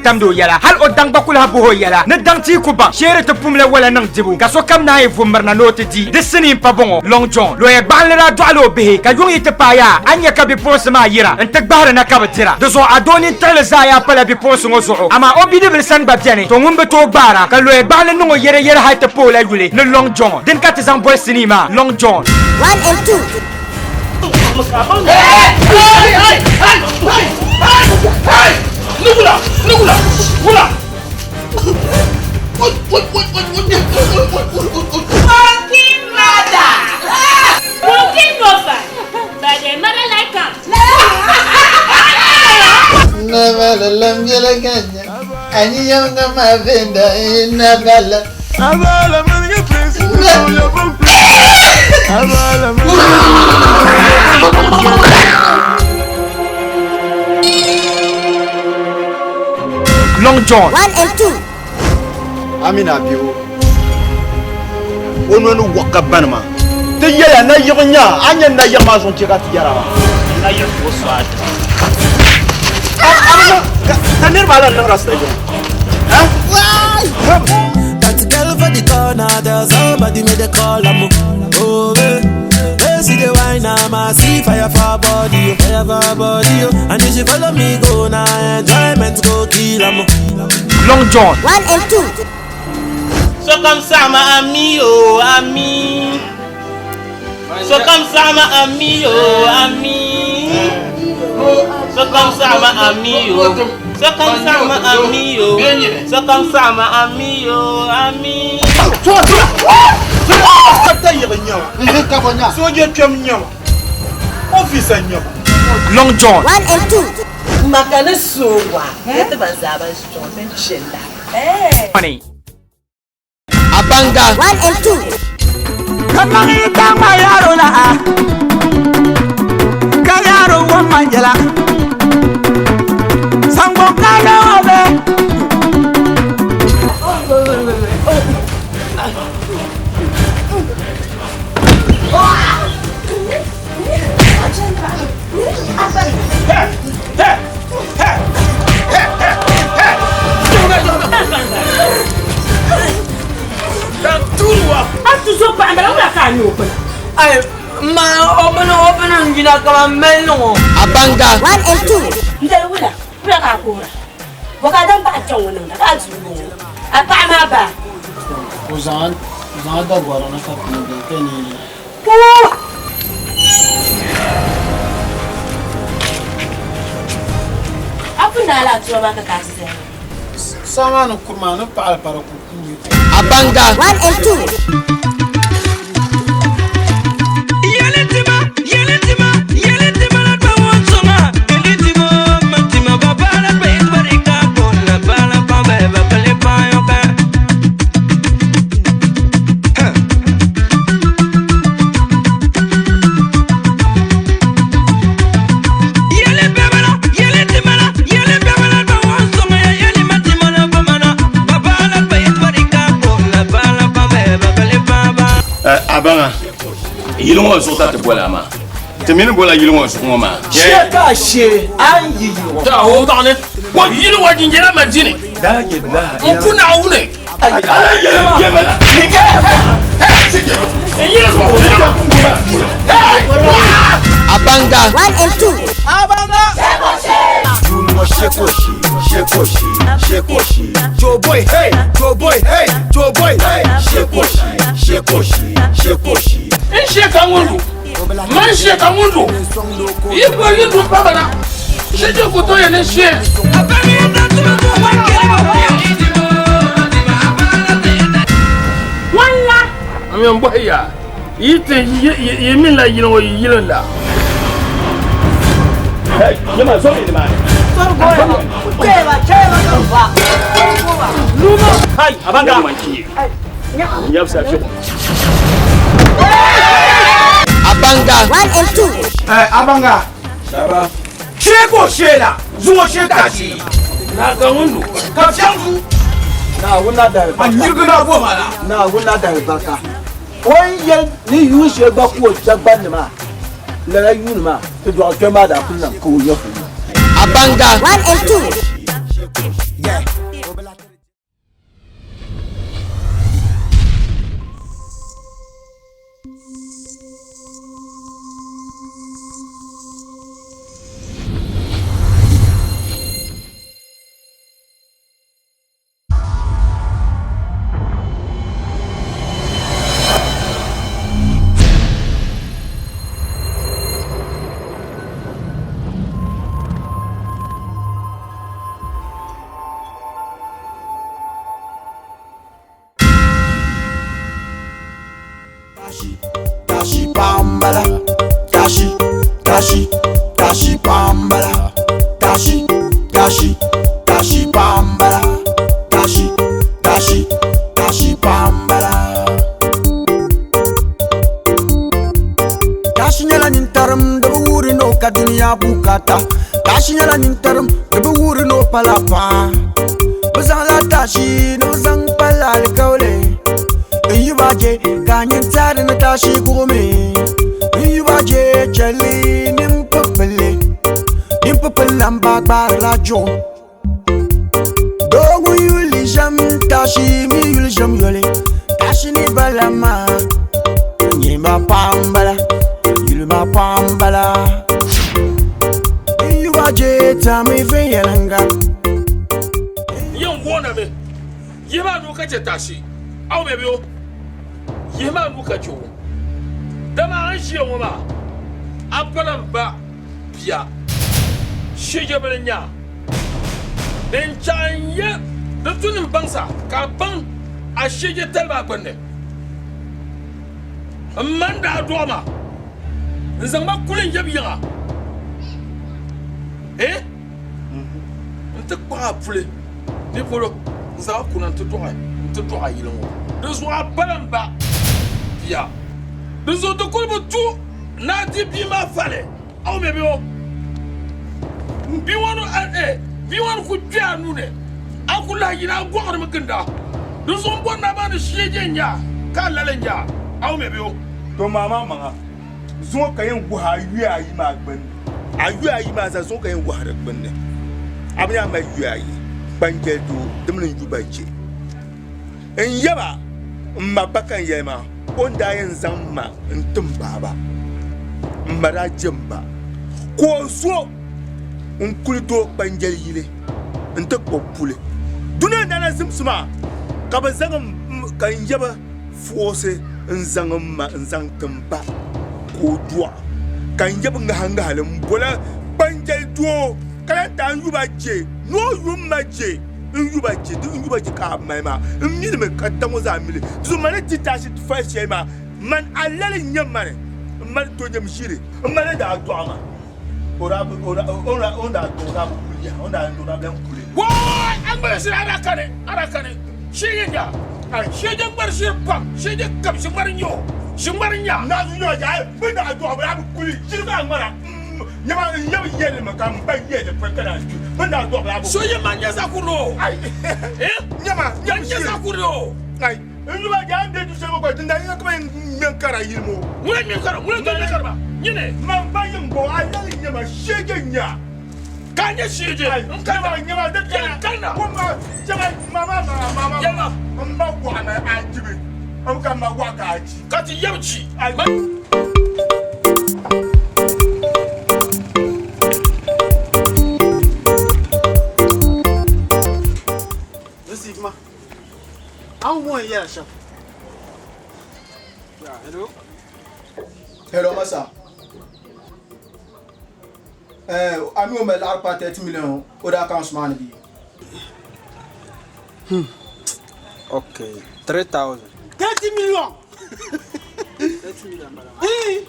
tamdi o yɛla. Hali o daŋ gba ku lahi bɔhi o yɛla. Ni daŋ ti yi ku baŋ, sheeri ti pumla wala niŋ dibu, ka sokam naan yi vu mirina ni o ti di. Di sinii m-pa bɔŋɔ, Long John, lɔya gbaɣinli daa dɔɣila o bihi, ka yuŋ yi ti paai yaa, a ni nya ka bipuɣinsi maa yira nti gbahiri na ka bɛ dira. Di zuɣu a doo nintiɣili zaa yaa pala bipuɣinsi ŋɔ zuɣu. Amaa o bidibili sani gba beni, to ŋun bi tooi gbaara, ka lɔya gbaɣinli niŋ o yɛreyɛre hali ti pa o la yuli ni Long John. Dini ka ti zaŋ boli sinii maa Long John. 1 and 2. Monkey mother. Monkey no fine, but the mother like am. Nabala lamjala ganya anyiyonga mavenda inabala Abala mani prince Abala Long John. 1 and 2. Amina bihu o noli waɣa ka banima ti yɛla nayiɣi nya a nya nayiɣi maa zuɣu n-chɛ ka ti yɛra maa. Ka niriba ala niŋ rasta yiŋ. That girl for the corner, there's somebody made a call. I'm oh, eh. They see the wine, I'm a see fire for body, oh, fire for body, oh. And if she follow me, go now, enjoyment go kill 'em. Long John. 1 and 2. Sokam sama ami o ami. Sokam sama ami o ami. Sokam sama ami o. Sokam sama ami o. Sokam sama ami o ami. Ta yiɣi nyɛma. Sooja kpɛm nyɛma. Ofisa nyɛma. Long John. 1 and 2. Maka ni sowa ti ban zaa ban ʒi kpɛŋɔ bɛn chɛ la. Money. Abanga. 1 and 2. Kamani tama yaro la ka yaro wa manjala sango kala obe. A tuzo paɣa n bala wula ka a nyɛ o pina. Ai, ma o bini o bini n yina kaman mali niŋ o. Abanga. 1 and 2. N dali wula wula ka a koora bɔ ka a dan baɣa kpɛŋ ŋɔ niŋda ka a duu ŋɔ a paɣa maa baa. O zaŋ zaŋ dagɔri ni ka pili ka ni A pun daa lahi tuma maa ka ka a ti zaya maa. Sama ni kurima ni paɣali pa di ku kuui. Abanga. 1 and 2. Abanga yili ŋɔ zuɣu ka ti bola maa ti mini bola yili ŋɔ zuɣu ŋɔ maa Shee ka a shee a ni yi yili ŋɔ. Ta o baɣani ko yili ŋɔ jinjɛla ma dini n ku Naawuni. Abanga. 1 and 2. Shekoshi, shekoshi, Joe boy, hey, Joe boy, hey, Joe boy, hey, shekoshi, shekoshi, shekoshi. N she ka ŋun du man she ka ŋun du yi bo yi du pa bana she je ko to yɛ ne she. Wala. N yɛn bɔhi ya yi ti yi min la yili ŋɔ yi yili la. Yɛma zɔri ni maa. Kai, Abanga. Yabsa fi. Abanga. 1 and 2. Abanga. Shee ka o shee la zuŋɔ shee ka a shee. Na ka ŋun du. Ka fiɛŋ du. Naawuni na dari A barika. nyirigi na bo ma la. Naawuni na dari barika. O ni yɛli ni yuun shɛli gba ka o Dagbanli maa lala yuuni maa ti dɔɣi kpɛm maa daa kuli niŋ ka o nya fuuni. Abanga. 1 and 2. Yeah, Tashi, tashi pambala. Tashi, tashi, tashi pambala. Tashi, tashi, tashi pambala. Tashi nyɛla nintarim di bi wuhiri ni o ka dunia bukata. Tashi nyɛla nintarim di bi wuhiri ni o pala paɣa. Bɛ zaŋla tashi ni bɛ zaŋ pali alikauli. N yi ba je ka a nyin tɛhi di ni tashi guɣimi. N yi ba je chɛli nimpipili. Nimpipili lamba gbaarila juɣu. Doo ŋun yuli ʒɛm tashi mi yuli ʒɛm yoli. Tashi ni bala maa nyini ma paɣa m-bala yuli ma paɣa m-bala. N yi ba je tami viɛnyɛliŋga. Yɛn woona mi yihi maa nuu ka chɛ tashi aw bɛ bɛ o yihi maa nuu ka chɛ o dama a ni ʒiya ŋɔ maa a pala m ba bia shijɛbili nya din chaɣ n yɛ di tu ni m baŋsa ka a baŋ a shijɛtali maa gbunni m ma n daa dɔɣi ma n zaŋ ma kuli n yab yiŋa eh n ti kpaɣi a puli ni polo n zaŋ a kuna n ti dɔɣi n ti dɔɣi a yili ŋɔ di zuɣu a pala m ba bia di zuɣu di kuli bi tu ni a di bia maa fali a o mi bɛ o bia ŋɔ ni eh bia ŋɔ ni ku kpe a nuu ni a ku lahi yina a gɔɣirimi ginda di zuɣu n bɔri ni a maa ni shee je n-nya ka a lala n-nya a o mi bɛ o. To maa maa maŋa zuŋɔ ka yɛn guhi a yuya ayi maa gbunni. A yuya ayi maa zaa zuŋɔ ka yɛn guhi di gbunni. A bi nya a mali yuya ayi, kpanjɛli doo di mini n yu ba je. N yaba m ma ba ka n yɛli maa, o ni daa yɛn zaŋ ma n-tim baaba, m ma daa je m ba, ka o zo n-kuli doo kpanjɛli yili nti kpuɣi puli. Dunia n-daa na zimsi maa, ka bɛ zaŋ ka n yaba foosi n-zaŋ m ma n-zaŋ ti m ba ka o dɔɣi, ka n yab ŋahiŋahili m-bola kpanjɛli doo ka lahi ti a n yuba je ni o yu m ma je. N yuba je di n yuba je ka a mali maa n mili mi ka da ŋɔ zaa mili di zuɣu mani ti tashi fali shɛli maa mani alali n nyɛ mani n mali to nyɛm ʒiri n mali daa dɔɣi ma o daa o daa o daa o daa dɔɣi daa bi kuli yaha o daa dɔɣi daa bi lahi kuli. Waai a ŋmari ʒiri a daa kani a daa kani shee yɛn nya shee je ŋmari ʒiri pam shee je kam ʒi ŋmari n-nyɛ o ʒi ŋmari n-nya. Naa zuɣu nyɛ o yaha bɛ daa dɔɣi ba daa bi kuli ʒiri maa ŋmara. Nyama n yab yɛli mi ka m ba yɛli pɔi ka naan kpi. Bɛ ni daa dɔɣi ba So yi ma n-nyɛ zaɣ kurili o. Nyama, nyam n-nyɛ zaɣ kurili o. Ai, n yuba jaa n be du shɛli ŋɔ gba, dinda yiŋa kaman n ŋme n-kara yili ŋɔ. Ŋuna ŋme n-kara, ŋuna n-tooi ŋme kari ba. Nyini. Man ba yiŋ bɔ, a yɛli nyama sheege nya. Ka a nyɛ sheege n kana. Nyama, nyama, di kana. N kana. Kuma, nyama, mama, mama, mama. Yɛlima. M ba waɣa mi a jibi, m ka m ma waɣa ka a ji. Ka ti yab ji. Ai. This is ma. An won yɛra shɛm. Hello. Hello, masa. Eh, ami o mali laɣiri paai 30 million o daa account maa ni bee? Okay, 3,000. 30 million. 30 million bala. Eh,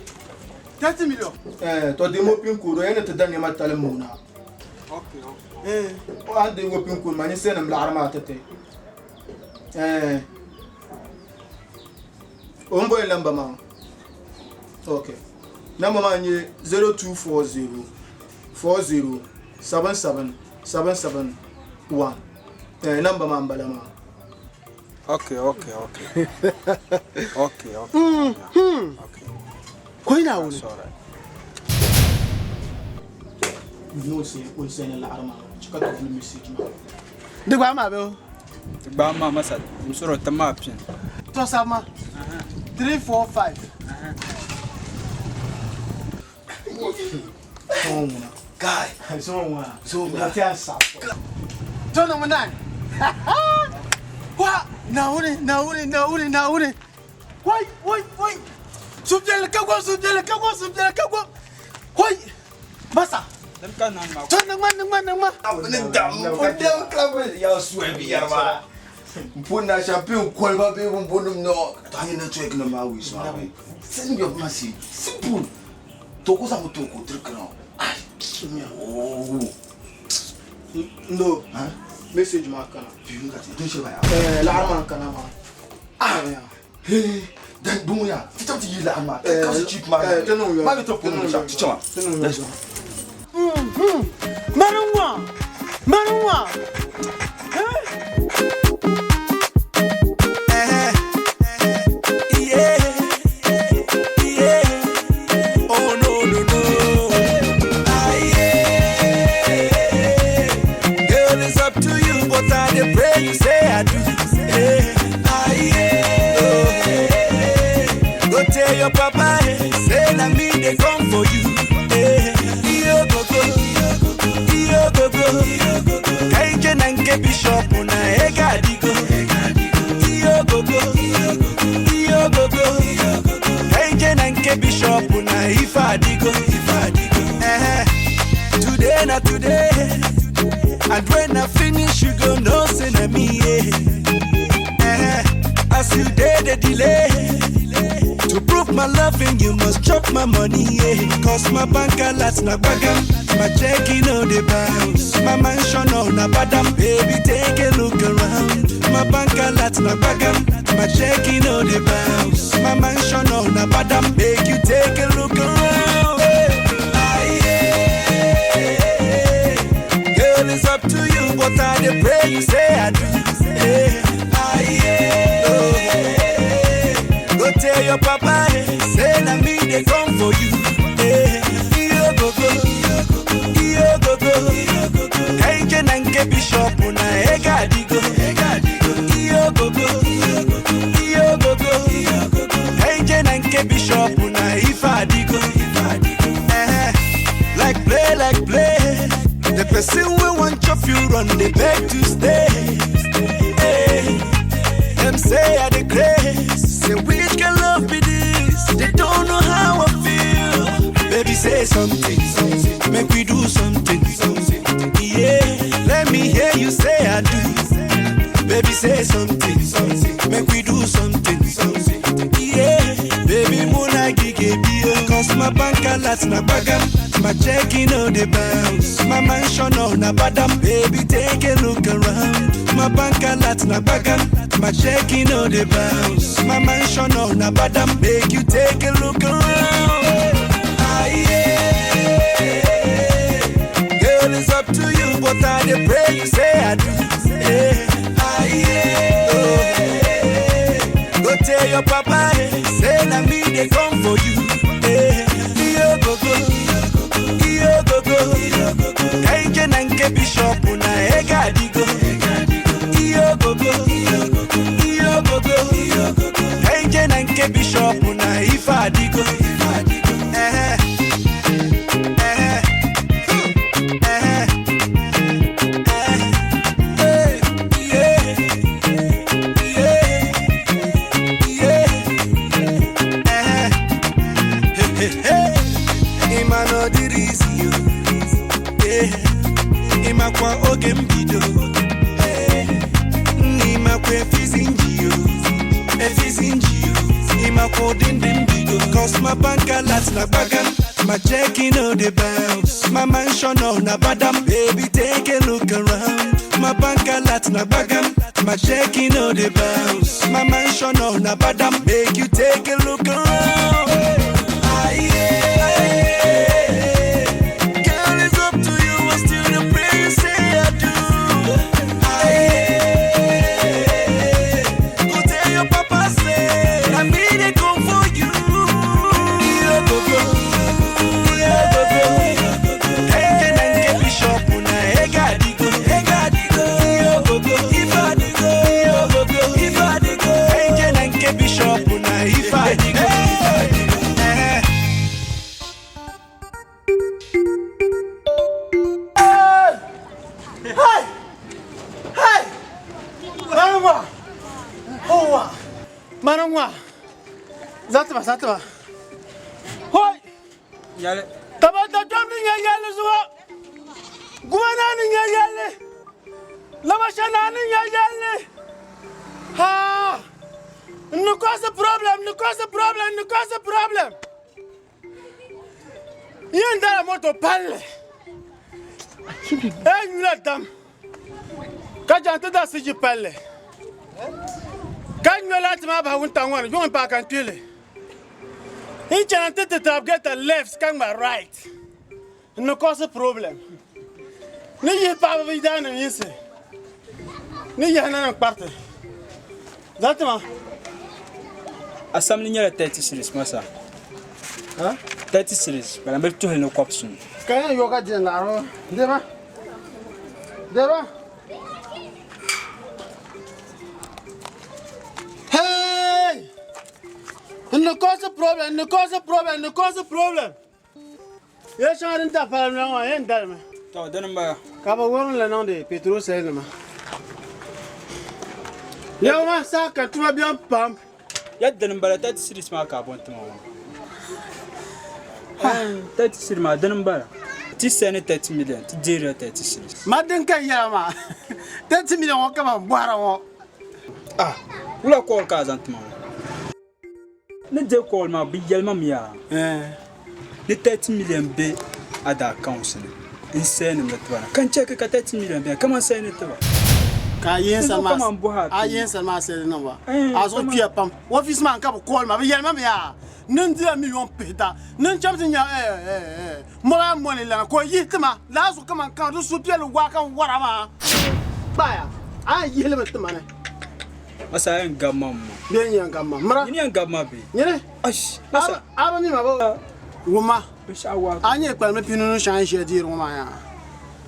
30 million. Eh, to demo pin code o yɛn ni ti da nɛma tali moona. Okay, okay. Eh, o a ni deegi o pin code maa ni send nim laɣiri maa ti ti. Eh, o ni boli namba maa. Okay. Namba maa n-nyɛ 0240 40 77 77 1. Eh, namba maa m-bala maa. Okay, okay, okay. Okay, okay. Mm-hmm. Koi na wuni. That's all right. No se o ni send laɣiri maa chɛ ka ti vuli message maa. Di gbaai maa bee? Ti gbaai maa masa n sɔrɔ ti maa pin. To sabi ma. 3 4 5. Guy. Zone one. To number 9. Wa Naawuni Naawuni Naawuni Naawuni. Wai wai wai. Supiɛlli ka gom supiɛlli ka gom supiɛlli ka gom. Wai. Masa. Dim ka naan maa. To niŋma niŋma niŋma. Ya suwa bi yarba. Mpuna champagne kolba be bumbu no. Tani network no ma we so. Send your message. Simple. To ko zaŋmi ti o ka o diri kina ai ooo Ndo message maa kana. Eh, laɣiri maa kana maa. Ah, hey, dan dun ya, ti chaŋ ti yi laɣiri maa, ka si cheap maa. Eh, ti niŋ yɔli. Maa mi ti puuni mi chaŋ, ti chaŋ. Ti niŋ Let's go. Mani ŋɔ! Mani ŋɔ! Yeah, yeah. Oh no no no. Ah, yeah. Girl, it's up to you, but I dey pray you say I do. Yeah. Ah, yeah. Oh, yeah. Go tell your papa, eh, say na me dey come for you. Eh. Iyo go go, iyo go go. Kaije na nke bishop na ega adigo. Iyo go go, iyo go go. Kaije na nke bishop na ife adigo. Eh, Today na today, and when I finish you go know say na me. Yeah. Eh, As you dey dey delay. To prove my loving, you must chop my money, yeah. Cause my bank alerts na bagam, my checking on the bounce, my mansion on na badam. Baby, take a look around. My bank alerts na bagam, my checking on the bounce, my mansion on na badam. Make you take a look around. Hey. Ah, yeah. Girl, it's up to you, but I dey pray you say I do. Yeah. Ah, yeah. Oh, yeah. Go tell your papa, eh, say na me dey come for you. Eh, iyo go go, iyo go go. Kaije na nke bishop na ega adigo. Iyo go go, iyo go go. Kaije na nke bishop na ife adigo. Eh, like play, like play. The person wey wan chop you run dey beg to stay. Hey. Them say I dey craze. Say which kind love be this? They don't know how I feel. Baby, say something. Make we do something. Yeah, let me hear you say I do. Baby, say something. Make we do something. Yeah, baby, muna gige bio. Cause my bank alerts na bagam. My checking on the bounce. My mansion on na badam. Baby, take a look around. My bank alerts na bagam. My checking on the bounce. My mansion on na badam. Make you take a look around. Ah, yeah. Girl, it's up to you, but I dey pray you say I do. Yeah. Ah, yeah. Oh, yeah. Go tell your papa, eh, say na me dey come for you. Eh. Iyo go go, iyo go go. Kaije na nke bishop na ega adigo. Iyo go go, iyo go go. Kaije na nke bishop na ife adigo. Eh, eh, eh, eh, yeah, yeah, yeah, eh. Hey, hey, hey. Ịma na ọ dịrị isi yo. Eh, ịmakwa oge mbido. Eh, nna ịmakwa efizi nji yo. Efizi nji yo. Ịmakwa ụdị ndị mbido. Cause my bank alert na gbagam. My checking on the bounce. My mansion on na badam. Baby, take a look around. My bank alert na gbagam. My checking on the bounce. My mansion on na badam. Make you take a look around. Ah, yeah. Girl, it's up to you. I still the pray you say I do. Ah, yeah. Go tell your papa say I me dey come for you. Iyo go go, iyo go go. Kaije na nke bishop na ega adigo, ega adigo. Iyo go go, ife adigo, iyo go go, ife adigo. Kaije na nke bishop na ife adigo. Eh. Hey! Hey! Mani ŋɔ! Owa! Mani ŋɔ! Zatiba, zatiba. Hoi! Yɛli. Tabata tom ni nyɛ yɛlli zuɣu. Guma ni nyɛ yɛlli. Lamasha ni nyɛ yɛlli. Ha! N ni cause problem, n ni cause problem, n ni cause problem. Yɛn dala moto palli. E nyula dam. Ka chaŋ ti da siji palli. Ka ŋmɛ laati maa bahi wuntaŋ ŋɔ ni yuŋ m-paai ka n kpi li. N chana nti ti trafgeta left ka ŋma right. N ni cause problem. Ni yihi paɣaba bɛ yidaannim yinsi ni yihi nanim kpariti. Zaŋ ti ma. Asamli nyɛla 30 cedis masa. 30 cedis kpalambil tuhili ni kɔbisinu. Ka yɛn yo ka diɛn laɣiri ŋɔ. Deba. Deba. Hey! N ni cause problem, n ni cause problem, n ni cause problem. Yɛl shɛŋa din ta pala noli ŋɔ yɛn dalimi. Tɔ, dini m-bala. Ka bɛ wurim li niŋdi petrol sel nima. Yɛligu maa saha ka tuma beni pam. Ya dini m-bala 30 cedis maa ka a bo n-ti ma ŋɔ. 30 cedis maa dini m-bala. Ti sani 30 million, ti deerila 30 cedis. Ma din ka n yɛla maa, 30 million ŋɔ ka ban bɔhira ŋɔ. Ah, wula call ka a zaŋ ti ma ŋɔ? Ni deei call maa bɛ yɛli ma mi yaa ni 30 million be a da accounts ni n send li tiba na ka n check ka 30 million beni kaman send li tiba. Ka a yɛn sani maa send niŋ ba a zuɣu kpiya pam office maa ka bɛ call ma bɛ yɛli ma mi yaa ni n dila million pihita ni n chaŋ ti nya mobile money lana ka o yihi ti ma lala zuɣu kaman ka di suhupiɛlli waa ka n wara maa kpaaya a yɛn yihi li mi ti ma ni. Masa a yɛn gabi ma m-ma. Bee n yɛn gabi ma? Mira. Nyini yɛn gabi ma bee? Nyini. Ash! Masa. A bi mi ma ba wumma. Binshɛɣu waa. A nyɛ kpalimi pinunu shɛŋa n ʒiya deeri ŋɔ maa yaa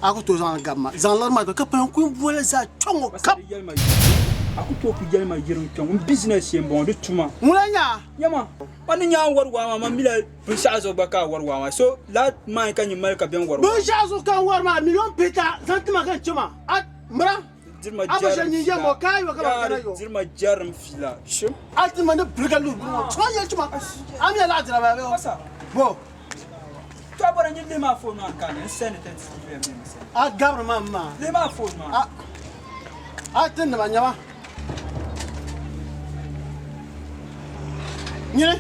a ku tooi zaŋ li gabi ma. Zaŋ liɣiri maa ka pali n-kuli boli zaa kpɛŋ ŋɔ kap. Masa di yɛli ma yiri. A ku tooi ku yɛli ma yiri n kpɛŋ. N business shee m-bɔŋɔ di tuma. Ŋuna nya a? Nyama, a ni nya a ni wari waa maa, man mila binshɛɣu zuɣu gba ka a wari waa maa. So lala maa ka nyin mali ka bɛn wari waa maa. Binshɛɣu zuɣu ka n wari maa, million pihita zaŋ ti ma ka n chɛ ma. A mira. Dirima jarim fiila. Dirima jarim fiila. Shim. A ti ma ni biriga lu biri ŋɔ. Tuma yɛli tuma. A mi la dira ba bɛ. Bo. To a bɔra nyin lihi maa phone maa ka ni n send text ti bɛ mi send. A gabiri ma ma. Lihi maa phone maa. A a ti nima nyama. Nyini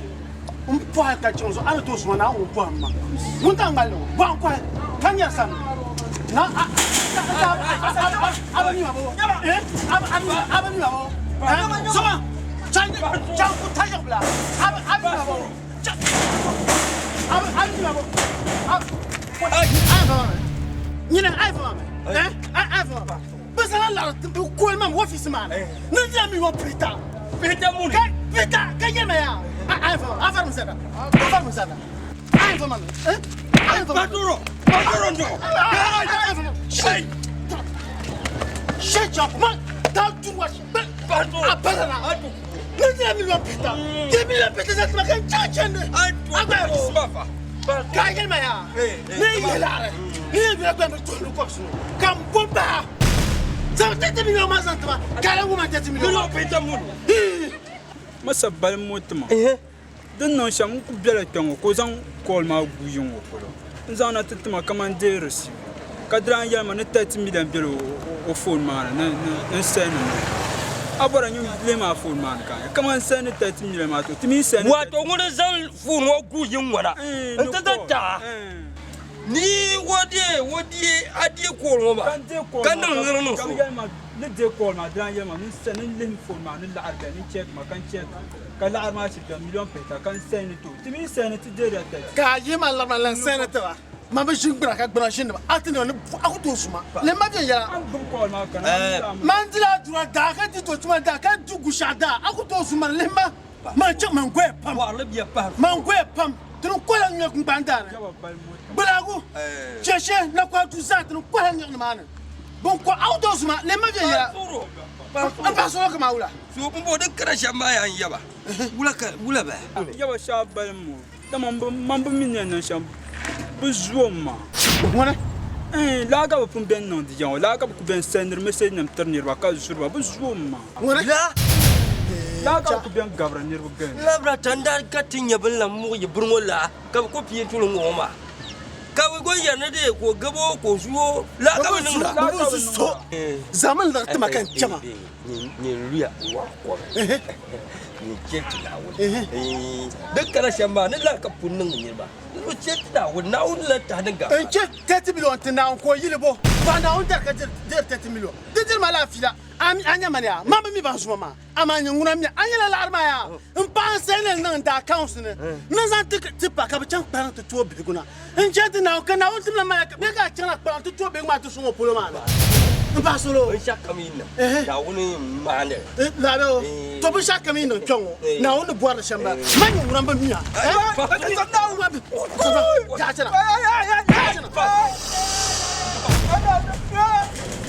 n pɔhi ka chaŋ zuɣu a ni tooi suma na a ŋun pɔhim ma. Ŋun ta ŋmalli ŋɔ bɔhim kɔhi ka nyari sani na a a bi mi ma bɔ eh a bi mi ma bɔ eh soma chaŋ chaŋ ku ta yiɣibila a bi mi ma bɔ a bi mi ma bɔ a a fa ma mɛ nyini a fa ma mɛ eh a fa ma mɛ. Bɛ zaŋla laɣiri ti bɛ koli mam wɔfisi maa ni ni n dila million pihita. Pihita muni? Ka pihita ka yɛli ma yaa a a yɛn fa ma a fari mi sani a fari mi sani a yɛn fa ma mi eh a yɛn fa ma mi. Patoro patoro n dɔgɔ. A yɛn fa ma mi. Shɛ chapu ma taa du wa Patoro a bala na ni n dila million pihita di million pihita zaŋ ti ma ka n chaŋ chandi a gba yɛrɛ o. Ka a yɛli ma yaa ni n yihi laɣiri ni yɛn yula gbambil tuhili kɔbisinu ka n bo bahi zaŋ tɛti miliɔn maa zaŋ ti ma ka a lan wum a tɛti miliɔn maa. Masa balim ŋɔ ti ma din niŋ shɛm n ku bela kpe ŋɔ ka o zaŋ call maa gu yiŋ ŋɔ polo n zaŋ na ti ti ma kaman deei receive ka di lan yɛli ma ni 30 million bela o phone maa ni ni n send ni a bɔra nyin lihi ma a phone maa ni ka a nya kaman send ni 30 million maa to ti mi send Wato ŋuni zaŋ phone ŋɔ gu yiŋ ŋɔ na n ti zaŋ ti a ni o deei o deei a deei call ŋɔ maa ka niŋ ŋiriŋ niŋ so. Ni deei call maa di lan yɛli ma ni n lihi phone maa ni laɣiri beni ni check ma ka n check ka laɣiri maa shiri beni million pihita ka n send ti o ti mi send ti deei da 30. Ka a yihi ma liɣiri maa n lan send ti ba. Ma bi ʒini gbuna ka gbuna ʒini ba a ti ni a ku tooi su ma ni ma viɛnyɛla. Man dila a dura daa ka di do tuma daa ka di gushɛɣu daa a ku tooi su ma ni lihi ma man chaŋ man goya pam man goya pam ti ni kola ŋmɛ kpunkpan daa ni gbulaagu chɛshɛ nakɔha duu zaa ti ni kola ŋmɛ nimaani bin ko a ku tooi su ma lihi ma viɛnyɛla n pahi solo kaman wula. So n bo din kana shɛm maa yaa n yaba wula ka wula baya. Yaba shɛba balim ŋɔ. Dama man bi mi ni yɛn niŋ shɛm, bɛ zuom ma. Ŋuni? Ɛɛn, laa ka bɛ pun bɛn niŋdi ya ŋɔ, laa ka bɛ kul bɛn sɛndiri mɛsɛjinim tiri niriba ka zuri ba, bɛ zuom ma. Ŋuni? Laa? Laa ka bɛ kul bɛn gabiri niriba gindi. Labira tandari ka ti nya bɛ ni lan muɣi yi biri ŋɔ laa ka bɛ ku pii n-tuli ŋ-ŋɔ maa. Ka bɛ go yɛri ni dee ka o gabo ka o zu o laa ka bɛ niŋda. Bɛ bi zu so zaŋmi liɣiri ti ma ka n chɛ ma. Nyin luya n-wɔɣi kɔre. Nyin chɛ ti Naawuni. Din kana shɛm maa ni lan ka pun niŋdi niriba. Di zuɣu chɛ ti Naawuni, Naawuni lan tahi ni gahi. N chɛ 30 million ti Naawuni ka o yi li bo. Paɣa Naawuni dari ka diri 30 million. Di diri ma la fiila. A nya mani yaa, man bi mi ban zuma maa. Amaa nyɛ ŋuna mi a nyɛla laɣiri maa yaa. N paɣa n sayi ni n niŋ n daa accounts ni ni zaŋ ti ti pa ka bi chaŋ kpariŋ ti tooi bihigu na. N chɛ ti Naawuni ka Naawuni timla malaika bee ka a chaŋla kpariŋ ti tooi bihigu maa ti sɔŋ o polo maa ni. N paɣa solo. Binshɛɣu kam yi niŋ, Naawuni m-maani li. Labi o. To binshɛɣu kam yi niŋ kpɛŋ ŋɔ, Naawuni ni bɔri li shɛm bala. Man nyɛ ŋuna m-bi mi a.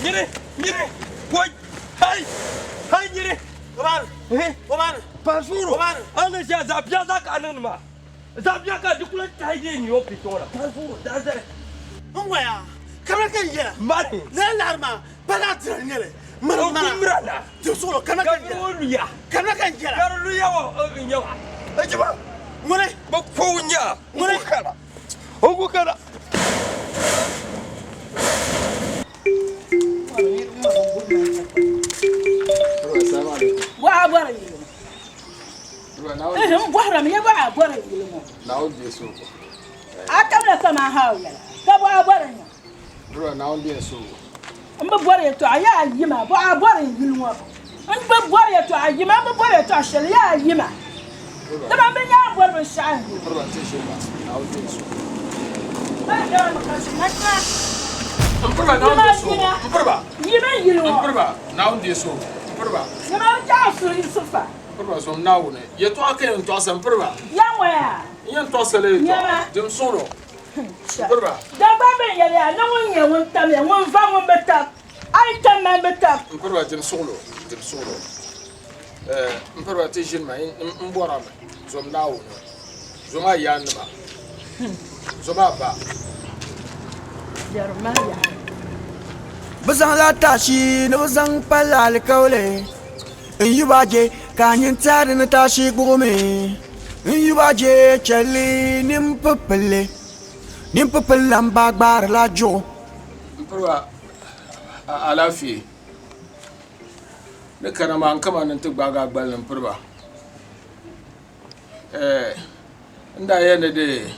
Nyini, nyini, koi, hai, hai nyini. Pansuru, an ni ʒiya zaɣ biɛɣu zaa ka a niŋdi maa. Zaɣ biɛɣu ka di kuli tahi yee ni o kpe kpɛŋɔ na. Pansuru, daazali. N waya, kamina ka n yɛla. Mani. Lala laɣiri maa, pa zaɣ dira n-nyɛ li. Mani O mana. ku mira na. Di suɣulo, kamina ka n yɛla. Ka o luya. Kamina ka n yɛla. Ka di luya ŋɔ n-nyɛ wa. Ejiba. Ŋuni. Bɛ ko o nya. Ŋuni. O ku kana. O ku kana. Bɔha bɔri yili ŋɔ. N bɔhirimi ya bɔha bɔri yili ŋɔ. A tamla kaman hao yɛla ka bɔha bɔri nya. M bi bɔri yɛtɔɣa yaa yima bɔha bɔri n yili ŋɔ. M bi bɔri yɛtɔɣa yima m bi bɔri yɛtɔɣa shɛli yaa yima. Dama m bi nyaŋ bɔri binshɛɣu n yili. Yima yili ŋɔ. Yima bi chaŋ suhi Yusufa. Ya ŋɔya. Nyama. Dagbaŋ bɛn yɛliya ni ŋun nyɛ ŋun tamya, ŋun va ŋun bi tab, a yi tam man bi tab. M piriba dim suɣulo, dim suɣulo. M piriba ti ʒini ma m bɔrimi, zom Naawuni, zom a yaannima, zom a ba. Bɛ zaŋla taashi ni bɛ zaŋ pali alikauli n yi ba je ka a nyin tɛhi di ni taashi gbuɣimi. N yi ba je chɛli nimpipilli, nimpipilli lan ba gbaarila juɣu. M piriba a alaafee ni kana maa n kama ni n ti gbaagi a gballi m piriba. Ɛɛ n daa yɛli ni dee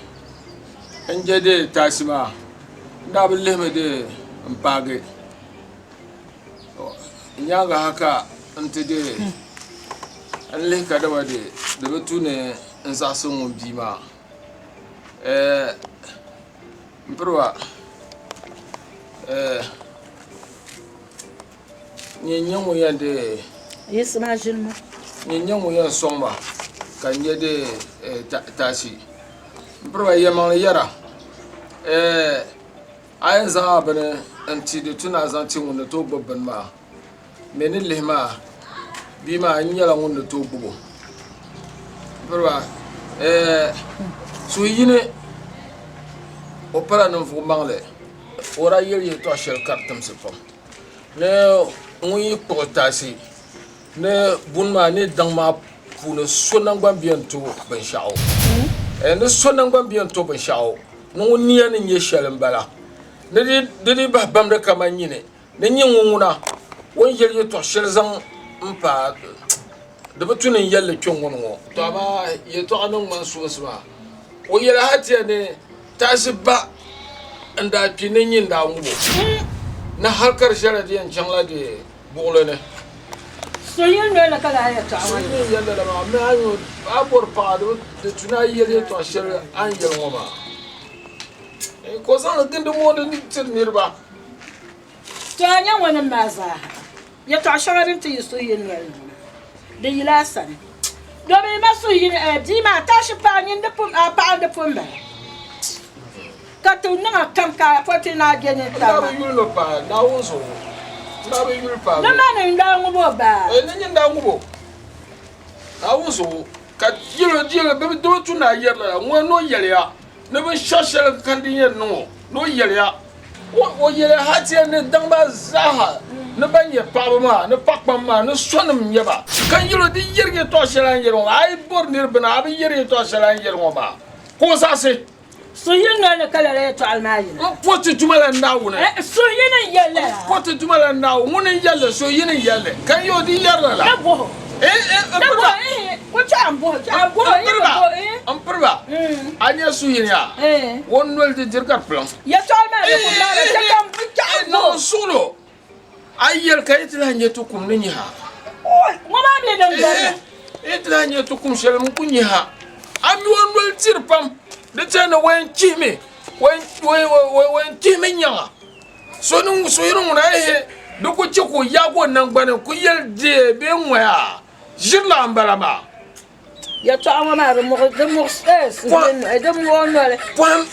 n je dee taasi maa n daa bi lihimi dee n paagi n nyaaŋa ha ka n ti dee n lihi kadama dee di bi tu ni n zaɣisi ŋun bia maa ɛɛ m piriba ɛɛ Nyɛ n-nyɛ ŋun yɛn deei. Yiɣisimi a ʒini ma. Nyɛ n-nyɛ ŋun yɛn sɔŋ ma ka n nya deei taasi. M piriba yɛlimaŋli yɛra, a yɛn zaŋ a bini n-ti di tu ni a zaŋ ti ŋun ni tooi gbubi bini maa. Mɛ ni lihi maa, bia maa n nyɛla ŋun ni tooi gbubi o. M piriba, suhu yini o pala ninvuɣ maŋli, o daa yɛli yɛtɔɣ shɛli ka di timsi pam. Ni ŋun yi kpuɣi taasi ni buni maa ni daŋ maa puuni so naŋgban bɛn to binshɛɣu ni so naŋgban bɛn to binshɛɣu ni ŋun nia ni nyɛ shɛli m-bala ni di di bahi bamdi kaman nyini ni nyɛ ŋun ŋuna o ni yɛli yɛtɔɣ shɛli zaŋ m-paai di bi tu ni n yɛli li kpe ŋuni ŋɔ. Tɔ amaa yɛtɔɣa ni ŋmani suunsi maa o yɛli hal ti ya ni Taasi ba n-daa kpi ni nyin daa ŋub o ni hal ka di shɛli di yɛn chaŋla di buɣili ni. So yi noli ni ka lala yɛtɔɣa ŋɔ So yi yɛli lala maa, mi a ni a bɔri paɣa di tu ni a yɛli yɛtɔɣ shɛli a ni yɛli ŋɔ maa. Ka o zaŋ li gindi mooni ni tiri niriba. To a nya ŋɔnim maa zaaha, yɛtɔɣ shɛŋa din ti yi suhu yi noli ni ŋɔ, di yila a sani. Domin ma suhu yini, eh, bia maa, tashi paɣa nyin di pun, a paɣa n-di pun bala. Ka ti niŋ a kam ka a pɔti ni a je nintaba N daa maa. bi yuli ni paai Naawuni zuɣu. N daa bi yuli paai Ni ma ni n-daa ŋub o baa. Eh, ni nyin daa ŋub o Naawuni zuɣu. Ka yɛl o, yɛl o, bɛ bi tu ni a yɛri lala. Ŋuna ni o yɛliya ni binshɛɣu shɛli kani din yɛn niŋ o, ni o yɛliya. O yɛliya hal ti yɛn ni daŋ maa zaaha ni ban nyɛ paɣiba maa ni paɣikpamba maa ni sɔnim n-nyɛ ba. Ka yɛl o, Di yɛri yɛtɔɣ shɛli a ni yɛri ŋɔ maa, a yi bɔri niriba ni a bi yɛri yɛtɔɣ shɛli a ni yɛri ŋɔ maa, ka o zaɣisi. Suhuyini noli ni ka lala yɛtɔɣili maa yina. N po ti Duuma la Naawuni. Suhuyini n-yɛli lala. N po ti Duuma la Naawuni, ŋuni n-yɛli li, suhuyini n-yɛli li, ka n yɛ o di yɛri lala. Ni bɔh o. Ni bɔh o, ihi, ku chɛ a ni bɔh o, chɛ a ni bɔh o, ihi, bɔh o, ihi. M piri ba, a nya suhuyini yaa, o noli di diri ka di piliŋ. Yɛtɔɣili maa di ku maana, chɛ ka n chɛ a ni bɔh o. Niŋ suɣilo, a yɛli ka yi ti lahi nya ti kum ni nyaha. Ŋɔ maa mi din gari la. Yi ti lahi nya ti kum shɛli n ku nyaha. A mi o noli diri pam, di chɛ ni o yɛn chihimi, o yɛn chihimi nyaŋa. So ni suhuyini ŋuna ehe di ku chɛ ka o yaagi o naŋgbani n-ku yɛli deei bee ŋɔya, ʒirila m-bala maa. Yɛtɔɣa ŋɔ maa di muɣi di muɣi eh, suhuyini di muɣi o noli. Pɔhim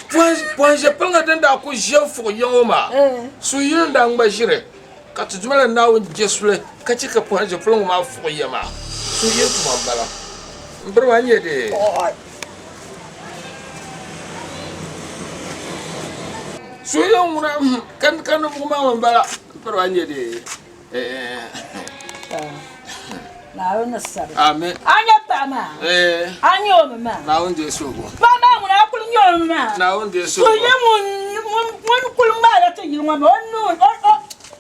pɔhim ʒe piliŋa din daa ku ʒe n-fuɣi ya ŋɔ maa, suhuyini n-daa ŋma ʒiri, ka ti Duuma la Naawuni je suli ka chɛ ka pɔhim ʒe piliŋa maa fuɣi ya maa. Suhuyini tuma m-bala. M biri maa n-nyɛ dee. Suhuyini ŋuna ka ka ninvuɣ maŋli m-bala. M biri maa n-nyɛ dee. Naawuni ni sabi. Amen. A nya paɣa maa? A nya o mi maa? Naawuni deei suhigu. Paɣa maa ŋuna a kuli nya o mi maa? Naawuni deei suhigu. Suhuyini ŋun ŋun kuli ŋmaala ti yili ŋɔ maa o nuu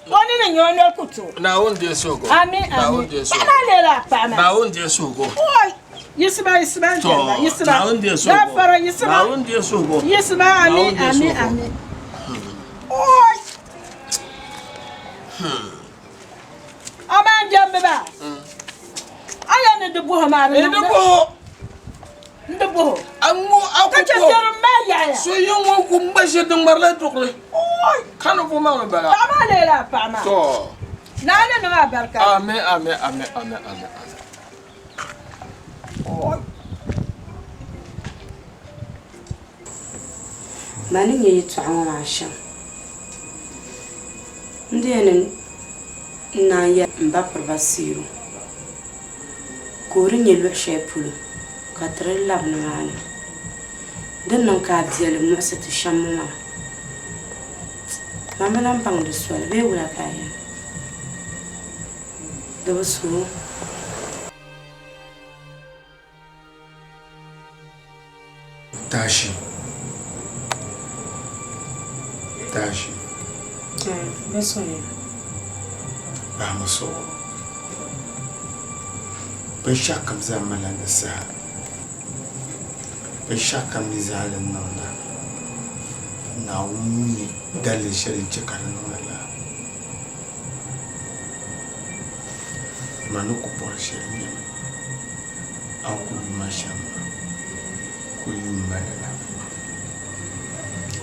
o nini nya o noli ku tooi. Naawuni deei suhigu. Amin amin. Paɣa maa leela a paɣa maa. Naawuni deei suhigu. Oi! Yisima yisima n jɛmba yisima. Naawuni deei suhigu. Gaafara yisima. Naawuni deei suhigu. Yisima amin amin amin. Oi! Amaa n jɛmbi ba, a yɛn ni di buhi maa di niŋdi. N di buhi. Ka chɛ biɛrim maa yaɣiya. So yi ŋɔ ku ŋma ʒe di ŋmarila duɣuri. Ka ni buhi maa mi bala. Paɣa maa leela a paɣa maa. To. Naa ni niŋ a barika. Amin amin amin amin amin. Mani nyɛ yɛtɔɣa ŋɔ maa shɛm, n di yɛn ni n naan yɛli m ba Piriba Siiru ka o di nyɛ luɣ shɛli polo ka ti di labi nimaani. Di ni niŋ ka a biɛli muɣisi ti shɛm ŋɔ maa, man bi lan baŋ di soli bee wula ka a yɛli? Di bi suui. Tashi. Tashi. Bɛ soya. Bahimi suɣu. Binshɛɣu kam zaa malila di saha. Binshɛɣu kam mi zaa din niŋda Naawuni mi daliri shɛli n-chɛ ka di niŋ lala. Ma ni ku bɔri shɛli nyɛmi a ni kuli yuma shɛm maa, kuli yum ma lala.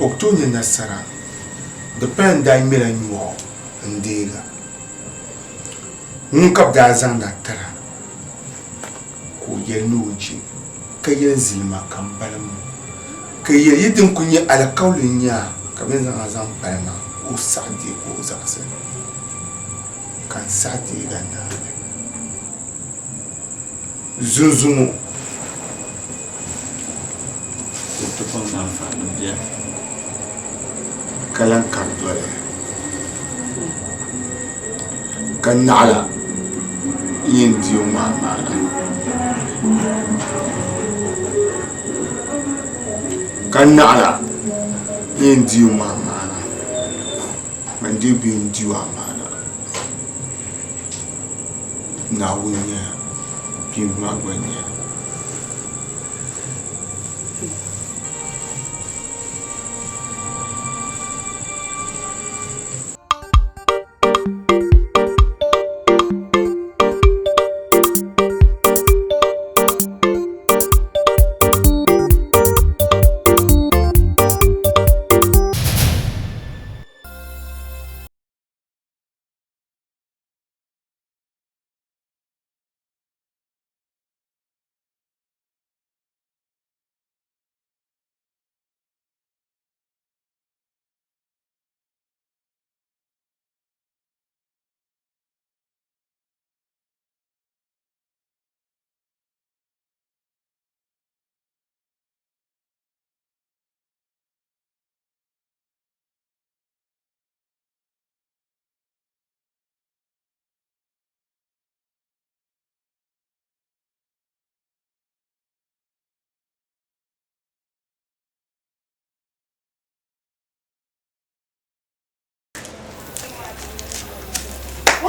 O ku tooi nya nasara, di pala n daa ŋmɛla nyɔɣu n-deeg a. Ŋun ka bɛ daa zaŋda tira ka o yɛli ni o je, ka yɛli zilima ka m balim o, ka yɛli yi din kuli nyɛ alikauli n-nyɛ a ka bɛ ni zaŋ a zaŋ pali ma ka o saɣi deeg o zaɣisi. Ka n saɣi deeg a naani zunzuŋɔ. Ka o ti baŋ ni anfaani beni ka lan kari doli ka naɣila yɛn di o ŋɔ amaana. Ka naɣila yɛn di o ŋɔ amaana. Man dee bee n-di o amaana. Naawuni nyɛla, kpiimba maa gba nyɛla.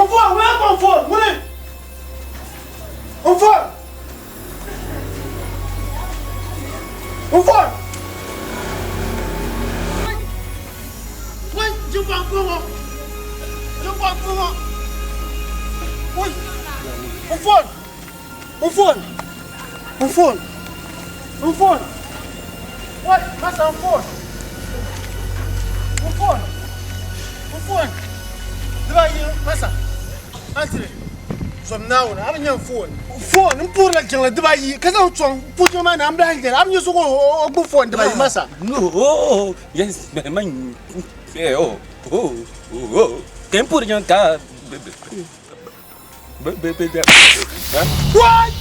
N phone, ŋuna ka n phone, ŋuni? N phone. N phone. Wai, jingba n phone ŋɔ. Jingba n phone ŋɔ. Wai, n phone. N phone. N phone. N phone. Wai, masa n phone. N phone. N phone. Dibaayi masa. Antiri. Zom Naawuni, a bi nya n phone. Phone, n puhirila jiŋli dibaayi ka zaŋ sɔŋ n puhi jiŋli maa ni a ni lahi nyɛli a bi nya so ka o gbubi phone dibaayi masa. No, yes, man, oh, oh, oh, ka n puhiri jiŋli ka What?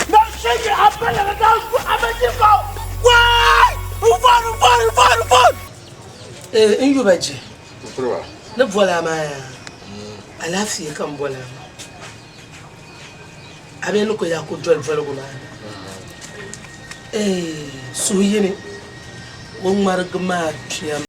Na shege a bala na da a ba ji ba. Why? N phone, n phone, n phone, n phone. Eh, n yuba ji. Ni bɔla maa yaa. Alaafee ka n bɔla maa. A bɛ ni ko yaa ku doli boligu maa ni. Eh, suhu yini o ŋmarigi maa kpɛm.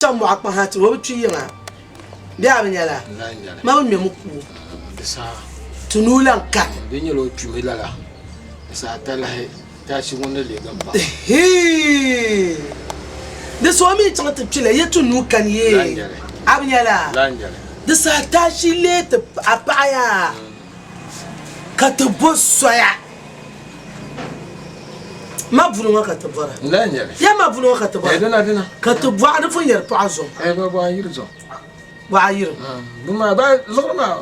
Chaŋ mɔɣu kpaŋ ha ti o bi kpi yiŋa bee a bi nya la? Ma bi ŋmɛmi ku o. Ti nuu lan kani. Di nyɛla o kpimi lala di saha talahi taashi ŋun ni leegi m paɣa. Hii! Di saha o mi chaŋ ti kpila ye ti nuu kani yee a bi nya la? Di saha taashi lee ti a paɣa yaa ka ti bo soya. Ma buni ŋɔ ka ti bɔra. N lahi nyɛli. Ya ma buni ŋɔ ka ti bɔra. Eh, dina dina. Ka ti bɔɣa ni pun yɛri paɣa zom. Eh, ba bɔɣa yiri zom. Bɔɣa yiri. Buni maa ba liɣiri maa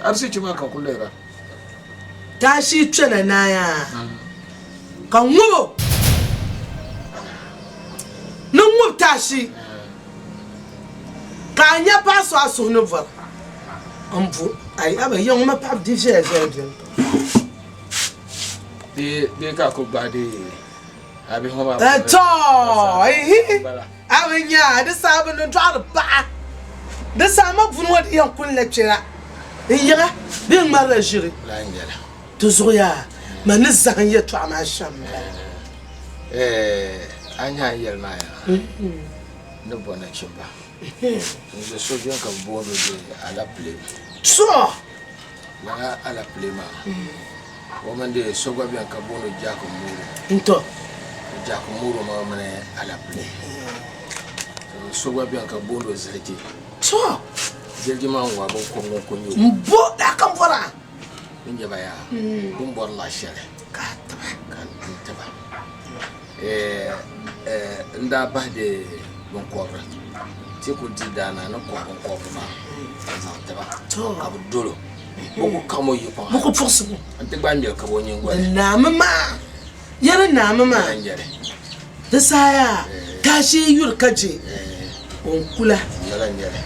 arisichi maa ka n kuli lihira. Taashi kpɛna naaya ka ŋubo ni ŋub taashi ka a nya paɣa so a suhu ni bɔra n bo ayi aba ya ŋɔ ma paɣaba di viɛla viɛla beni pam. Bee ka ku gbahi di a bihi ŋɔ maa Eh, to ihi a bi nya di saha bi ni dɔɣiri paɣa di saha ma buni ŋɔ di yɛn kuli la kpɛra n yiŋa bee n ŋmarila ʒiri ti zuɣu yaa ma ni zahim yɛtɔɣa maa shɛm m bala. Eh, a nya n yɛli maa yaa ni bɔ nachimba n zo so beni ka bɛ booni o di alapile. To Lala alapile maa o mini di so gba beni ka booni o Jack Muro. N-tɔ. Jack Muro maa mini alapile. So gba beni ka booni o Ziliji. Tɔ. Ziliji maa ŋun waa binkɔb ŋun ku nyɛ o. M-bo daa ka bɔra. N nyɛ ba yaa bɛ ni bɔri laɣ shɛli ka a ti ba. Ka n ti ba. N daa bahi di binkɔbiri ti ku di daana ni kɔhi binkɔbiri maa n-zaŋ ti ba ka bɛ dol o. Bɛ ku kaɣim o yi kpaŋa Bɛ ku puɣisi o. Nti gbaai ŋmɛli kabi o nyiŋgoli. Di naami maa, ya di naami maa. Di saha yaa ka a shee yuri ka je o n-kula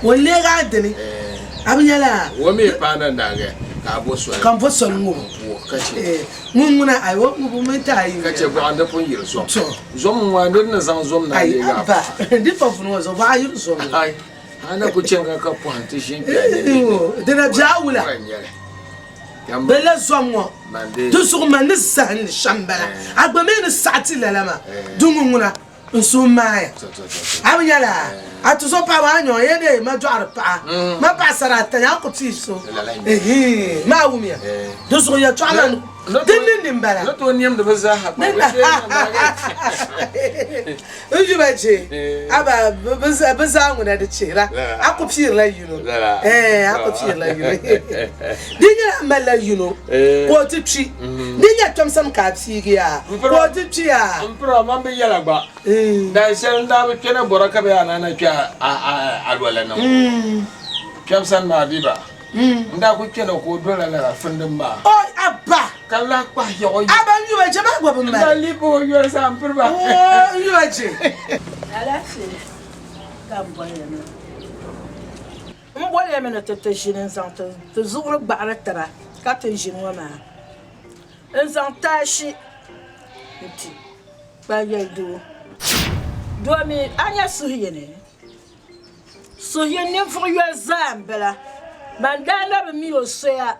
o n-leeg a dini. A bi nya laa? O mi paana naagi ka a bo soli. Ka n bo soli ŋub o. Ka chɛ. Ŋun ŋuna ayi o ŋubu mini ti ayi. Ka chɛ bɔɣa n-di pun yiri zom. Zom n-ŋɔ a niri ni zaŋ zom na Ayi leegi a abba di pa vuni ŋɔ zuɣu bɔɣa yiri zom ni. Ayi a na ku chɛ ka ka pɔhim ti ʒini kpe a nini ni. Dina bɛ a wula. Bɛ la zom ŋɔ di zuɣu man ni zahim li shɛm bala. A gba mi ni saɣi ti lala maa di ŋun ŋuna. N suhu maaya. A bi nyɛla a tuzo paɣaba a nyɔ ya dee ma dɔɣiri paɣa ma paɣasara ata nya a ku pii so ehe maa wumiya di zuɣu yɛltɔɣa maa ni din ni ni m-bala Ni tooi niɛmdi bi zaaha kpa N yuba je a ba bi zaa ŋuna di chihira a ku piirila yino eh a ku piirila yino di nyɛla a malila yino ka o ti kpi di nyɛ kpɛmsam ka a piigi yaa ka o ti kpi yaa M pira man bi yɛla gba dan shɛli n daa bi kpɛna bɔra ka bɛ yaa na na kpɛ a lɔla na ŋɔ kpɛm sani maa bi ba n daa ku kpɛna ka o dola lala fundim maa Oi abba ka lahi kpahi yɛɣu a ba n yuba je maa gba bi n mali daa lihi o yoli zaa m piri ba Oo n yuba je. Alaafee ka m boli ya maa. M boli ya mi ni ti ti ʒini n-zaŋ ti zuɣuri gbaɣiri taba ka ti ʒini ŋɔ maa n-zaŋ taashi nti kpali doo. Domi a nya suhuyini, suhuyini ninvuɣ yoli zaa m-bala. Man daa na bi mi o soya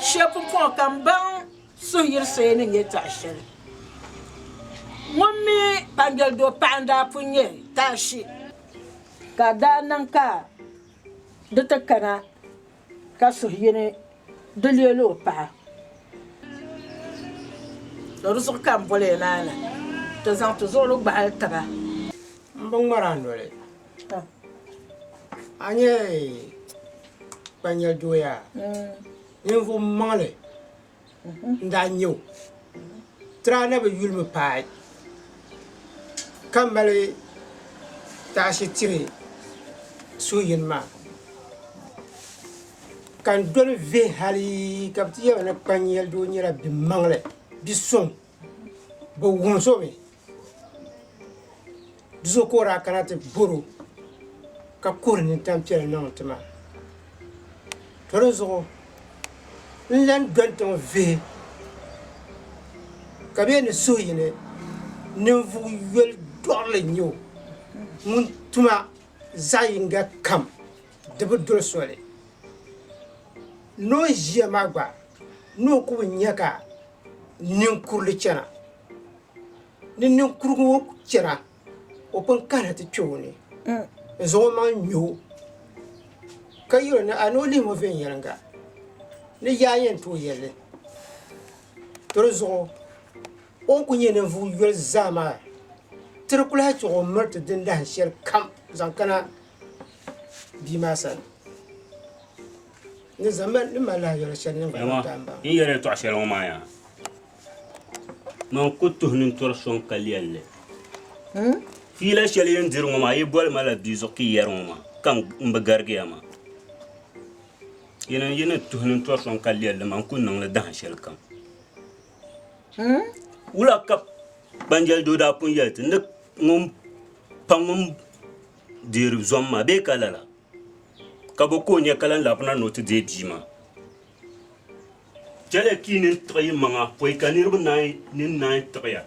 shee pumpɔŋɔ ka m baŋ suhuyini soya ni nyɛ tɔɣ shɛli. Ŋun mi kpanjɔli doo paɣa n-daa pun nyɛ taashi. Ka daa niŋ ka di ti kana ka suhuyini di leela o paɣa. To di zuɣu ka m boli ya maa na ti zaŋ ti zuɣuri gbaɣili taba. M bi ŋmari a noli. A nyɛ kpanyɛli doo yaa? Ninvuɣ maŋli n-daa nyɛ o. Ti daa na bi yuli mi paai ka mali taashi tiri suhuyini maa. Ka n doli vihi hali ka bɛ ti yɛli ma ni kpanyɛli doo nyɛla bi maŋli, bi suŋ, bɛ wuhis o mi. Di zuɣu ka o daa kana ti bɔr o ka kuhiri nintam piɛlli niŋ ti ma. To di zuɣu n lan doli tiŋ vihi ka bɛ ni suhi yini ninvuɣ yoli dɔɣirili n-nyɛ o ŋun tuma zaɣ yiŋga kam di bi doli soli. Ni o ni ʒiya maa gba ni o ku bi nya ka ninkurili chana. Ni ninkurigu ŋɔ chana, o pun kahina ti kpe o ni n-zaŋ o maŋ ŋme o, ka yɛl o ni a ni o lihim o viɛnyɛliŋga ni yaa yɛn tooi yɛl li. To di zuɣu o ni kul nyɛ ninvuɣ yoli zaa maa, ti di kul lahi chɛ o miri ti dindahin shɛli kam zaŋ kana bia maa sani. Ni zaŋ ni mali lahi yɛli shɛli niŋ Yɛma, n yɛli yɛltɔɣa shɛli ŋɔ maa yaa. Man ku tuhi nintɔri sɔŋ ka lɛli li. Fiila shɛli yi ni diri ŋɔ maa, yi boli ma la bia zuɣu ka yi yɛri ŋɔ maa, ka m bi garigi ya maa. Yi ni tuhi nintɔri sɔŋ ka lɛli li, man ku niŋ li dahin shɛli kam. Wula ka Kpanjɛli doo daa pun yɛli ti ni ŋun pa ŋun deeri zom maa bee ka lala? Ka bo ka o nya ka lan labina ni o ti deei bia maa? Chɛliya ka yi nini tiɣi yi maŋa pɔi ka niriba nini naai tiɣi ya.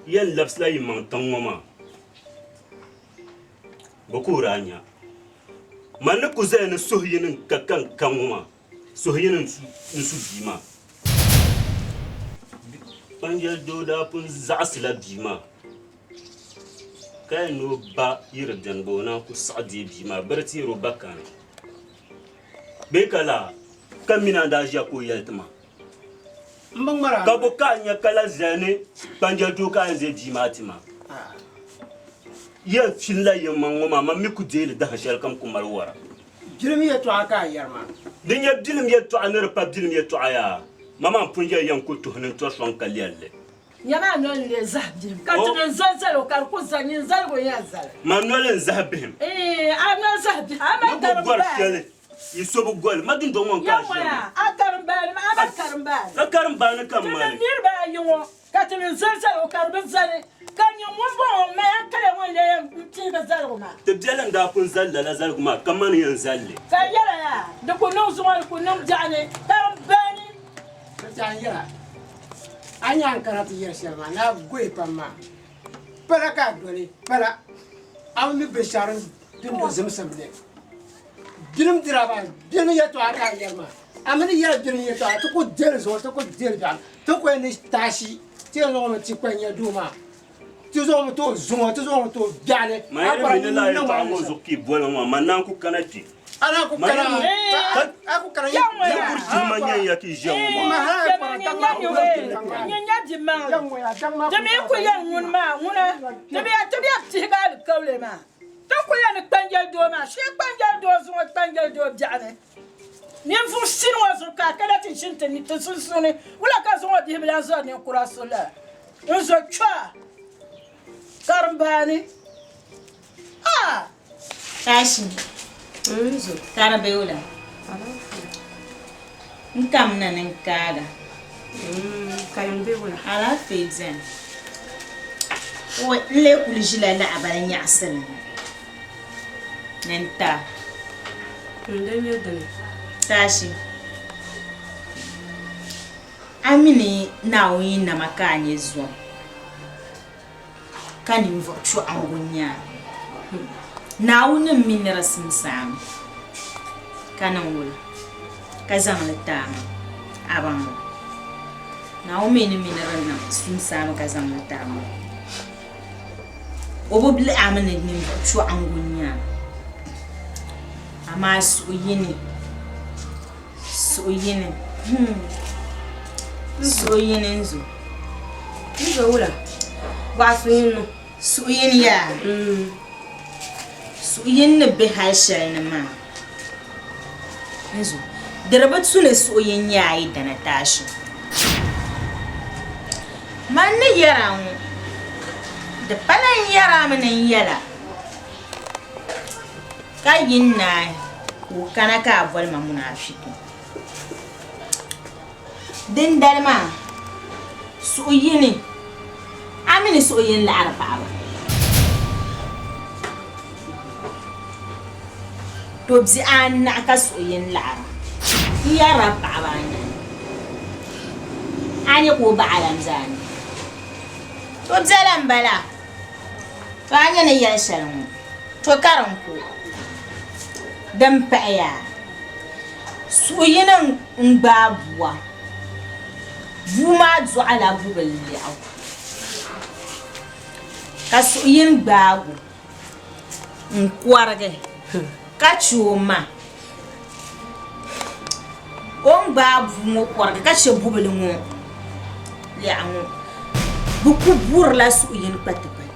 Yi yɛn labisila yi maŋ tiŋ ŋɔ maa. Bɔ ka o daa nya? Man ni ku zaya ni suhuyini n-ka ka n ka ŋɔ maa, suhuyini n-su bia maa. Kpanjɛli doo daa pun zaɣisila bia maa. Ka yɛn ni o ba yi di beni gba o naan ku saɣi deei bia maa biri ti yɛri o ba kani. Bee ka laa ka m mini a daa ʒiya ka o yɛli ti ma, Ka bo ka a nya ka lahi zaya ni kpanjɛli doo ka a yɛn deei bia maa ti ma? Yɛn finila yiŋmaŋ ŋɔ maa, man mi ku deei li dahin shɛli kam ku mali wara. Bilim yɛtɔɣa ka a yɛri maa. Di nyɛ bilim yɛtɔɣa ni di pa bilim yɛtɔɣa yaa, ma maa m-pun yɛli yɛn ku tuhi ni n tɔri sɔŋ ka lɛli li. Nyama a noli n-lee zahi bihim, ka ti ni zali zali o ka di ku zani, nyin zaligu n-yɛn zali. Ma noli n-zahi bihim. Iin, a noli zahi bihim, a mali Ni ku gɔri karimbaani. shɛli, yi so bi goli ma dundɔŋ ŋɔ n-ka a Yawɛ, ʒiɛm ma. a karimbaani maa, a mali karimbaani. Ka karimbaani ka m Ti ni mali. niriba ayi ŋɔ, ka ti ni zali zali o ka di bi zani, ka nyin ŋumbɔŋɔ m-mali a kaya ŋɔ n-lee yɛn pihigi zaligu maa. Ti biɛli n-daa pun zali lala zaligu maa, ka mani yɛn zali li. Ka yɛla yaa, di ku niŋ zuŋɔ, di ku niŋ biɛɣuni, karimbaani. Ti tɛha yɛla, A nya n kana ti yɛri shɛli maa ni a gohi pam maa, pala ka a doli, pala a bi mi binshɛɣu din do zimsim ni. Bilim dira maa, bilim yɛtɔɣa ka a yɛri maa. A mi ni yɛri bilim yɛtɔɣa, ti ku deli zuɣu, ti ku deli biɛɣu, ti ku yɛn ni taashi ti yɛn zaŋ o mi ti kpa n-nyɛ doo maa. Ti zuɣu bi tooi zuŋɔ, ti zuɣu bi tooi biɛɣuni. Man yɛli mi ni lala yɛltɔɣa ŋɔ zuɣu ka yi boli ma maa, man naan ku kana kpe. A naan ku kana, a ku kana. Yɛn kuri chihi ma nyɛ ya ka yi ʒiya ŋɔ maa. Nyin nya di maŋli. Di mi ku yɛn ŋuni maa ŋuna, di mi ti bɛ pihigi alikauli maa. Ti ku yɛn ni kpanjɛli doo maa, shee kpanjɛli doo zuŋɔ kpanjɛli doo biɛɣuni. Ninvuɣ shini ŋɔ zuɣu ka a kana ti ʒini ti ni ti sunsuuni, wula ka zuŋɔ bihi bi lan zɔri ninkura so lala? N zo kpɛɣu karimbaani. Ah! Tashi, ka di be wula? N kamina ni n kaaga. Alaafee beni. N lee kuli ʒila lahabali nyaɣisili ŋɔ. Ni n ta. Tashi, a mi ni Naawuni yi nama ka a nyɛ zom, ka ninvuɣ chɔɣiŋgu n-nyɛ a. Naawuni m-mi ni di simsi a mi, ka niŋ wula ka zaŋ li ti a maa? A baŋ li? Naawuni mi ni mi ni di niŋ simsi a mi ka zaŋ li ti a maa. O bi lihi a mi ni ninvuɣ chɔɣiŋgu n-nyɛ a, amaa suhu yini, suhu yini, hmm, suhu yini n-zo. N-zo wula? Bɔɣa suhu yini niŋ. Suhu yini yaa? Suhu yini ni be hal shɛli ni maa n-zo. Di di bi tu ni suhu yini nyɛ a yi dana taashi. Man ni yɛr a ŋɔ, di pala n yɛr a mi ni n yɛl a, ka yi n-naai ka o kana ka a boli ma munaafiku. Dindali maa, suhu yini, a mi ni suhu yini laɣiri paɣiba. To bihi anahi ka suhu yini laɣira. N yɛrila paɣiba anahi. A nya ka o baɣa lam zaa ni. To biɛla m-bala. To a nya ni yɛli shɛli ŋɔ, to ka di n-ku. Din pahiya, suhu yini n-gbaai bua. Bua maa dɔɣila bubil lɛɣu, ka suhu yini gbaag o n-kɔrigi ka chɛ o ma. O ni gbaai bua ŋɔ kɔrigi ka chɛ bubili ŋɔ lɛɣu ŋɔ, bɛ ku burila suhu yini kpatikpati.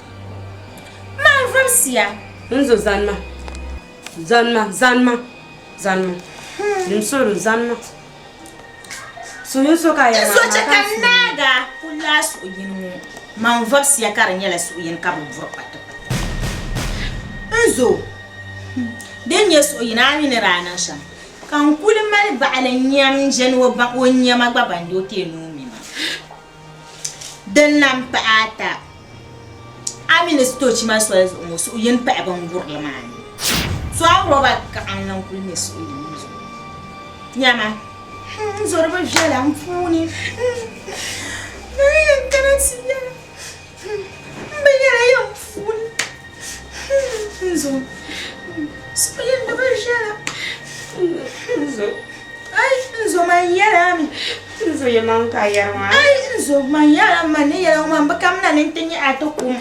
Man vabisiya. N zo zani ma, zani ma, zani ma, zani ma. Dim suhuri zani ma. Suhu yini so ka a yɛri N maa, zo chɛ maa ka ka n naaga ku lahi suhu yini ŋɔ. Man vabisiya ka di nyɛla suhu yini ka bɛ buri kpatikpati. N zo. Din nyɛ suhu yini a mi ni daa niŋ shɛm, ka n kuli mali baɣili n-nyam n-ʒe ni o baŋ o nyama gba ban di o kpee ni o mi ma. Din lan pahi ata, a mi ni sitochima soli zuɣu ŋɔ suhu yini pahi bingurili maa ni. So a roba kaɣim la n-kuli nyɛ suhu yini zuɣu. Nyama, n zo di bi viɛla m puuni. N yɛn kana ti yɛli m bi nyɛla yɛm puuni. N zo, suhu yini di bi viɛla. N zo. Ai, n zo man yɛla a mi. N zo yɛlimaŋ ka a yɛri maa. Ai, n zo man yɛla man ni yɛla ŋɔ maa, m bi kamina ni n ti nyɛ a ti kum. N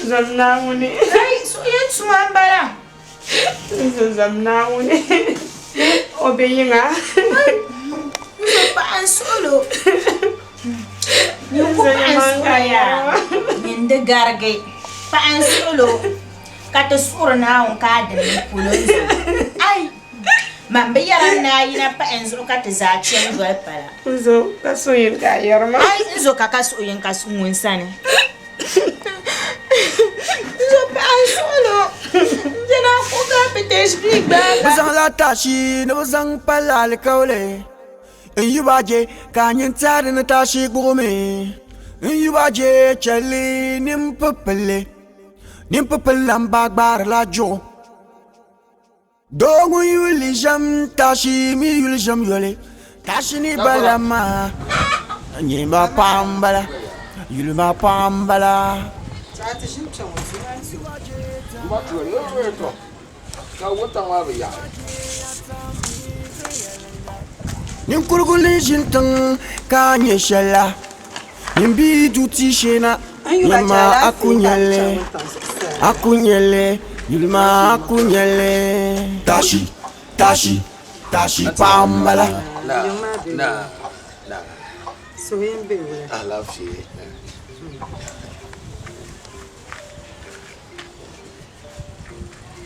zo Naawuni. Ai, suhu yini tuma m-bala. N zo zom Naawuni. O be yiŋa. Ai, n zo paɣa n suhil o. Nyin ku paɣa n suhil o yaa, nyin di garigi. Paɣa n suhil o ka ti suhiri Naawuni ka a dimli polo n zo. Ai! Man bi yɛra n naa yina pahi n zuɣu ka ti zaa chani doli pala. N zo ka suhu yini ka a yɛri ma. Ai! N zo ka ka suhu yini ka ŋun sani. N zo paɣa n suhil o. N beni a kuhi ka a piteeshi bia gbaag a. Bɛ zaŋla taashi ni bɛ zaŋ pali alikauli. N yi ba je ka a nyin tɛha di ni taashi gbuɣimi. N yi ba je chɛli nimpipilli. Nimpipilli lan ba gbaarila juɣu. Doo ŋun yuli ʒɛm taashi mi yuli ʒɛm yoli. Taashi ni bala maa nyɛ ma paɣa m-bala. Yuli maa paɣa m-bala. Ninkurigu ni ʒini tiŋ ka a nyɛ shɛli la, nyin bi du tia shee na. Yulima akunyele, akunyele, yulima akunyele. Tashi, tashi, tashi paɣa m-bala. Na, na, na. Suhuyin be wula. Alaafee.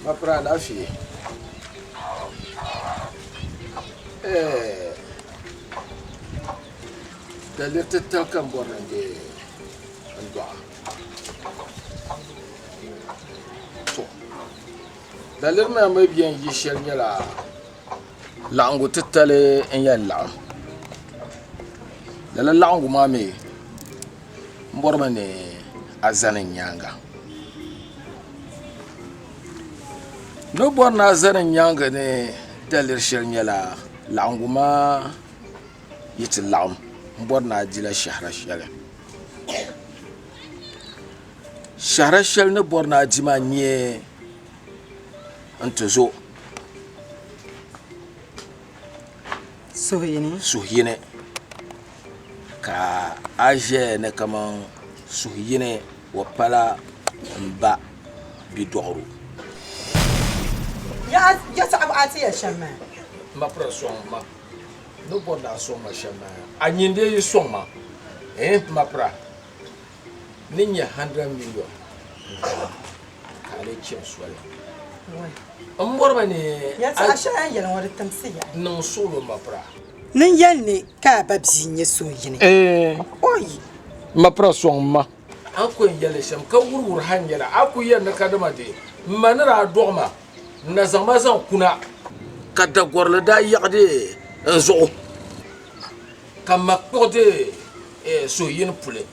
Mapira alaafee. Eh, daliri titali ka n bɔri ni n deei n dɔɣa. To, daliri maa mi yɛn yi shɛli nyɛla laɣingu titali n yɛn laɣim. Lala laɣingu maa mi n bɔrimi ni a zani n nyaaŋa. Ni bɔri ni a zani n nyaaŋa ni daliri shɛli nyɛla laɣingu maa yi ti laɣim n bɔri ni a dila shɛhira shɛli. Shɛhira shɛli ni bɔri ni a di maa n-nyɛ n ti zo suhuyini ka a ʒɛya ni kaman suhuyini o pala m ba bidɔɣiro. M ba pira sɔŋ ma. Ni bɔri ni a sɔŋ ma shɛm maa, a nyin dee yi sɔŋ ma, eh, m ma pira, ni nya 100 million n-ti ma ka a lee chani soli. M bɔrimi ni a niŋ suɣilo m ma pira. Ni n yɛli ni ka a ba bia n-nyɛ suhuyini. Eh, Oi! M ma pira sɔŋ ma. A ni ku yɛn yɛli shɛm ka wuriwuri ha n-nyɛla, a ku yɛli ni kadama dee m ma ni daa dɔɣi ma N na zaŋ ma zaŋ kuna. Ka dagɔrili daa yaɣi n zuɣu, ka m ma kpuɣi di suhuyini puli,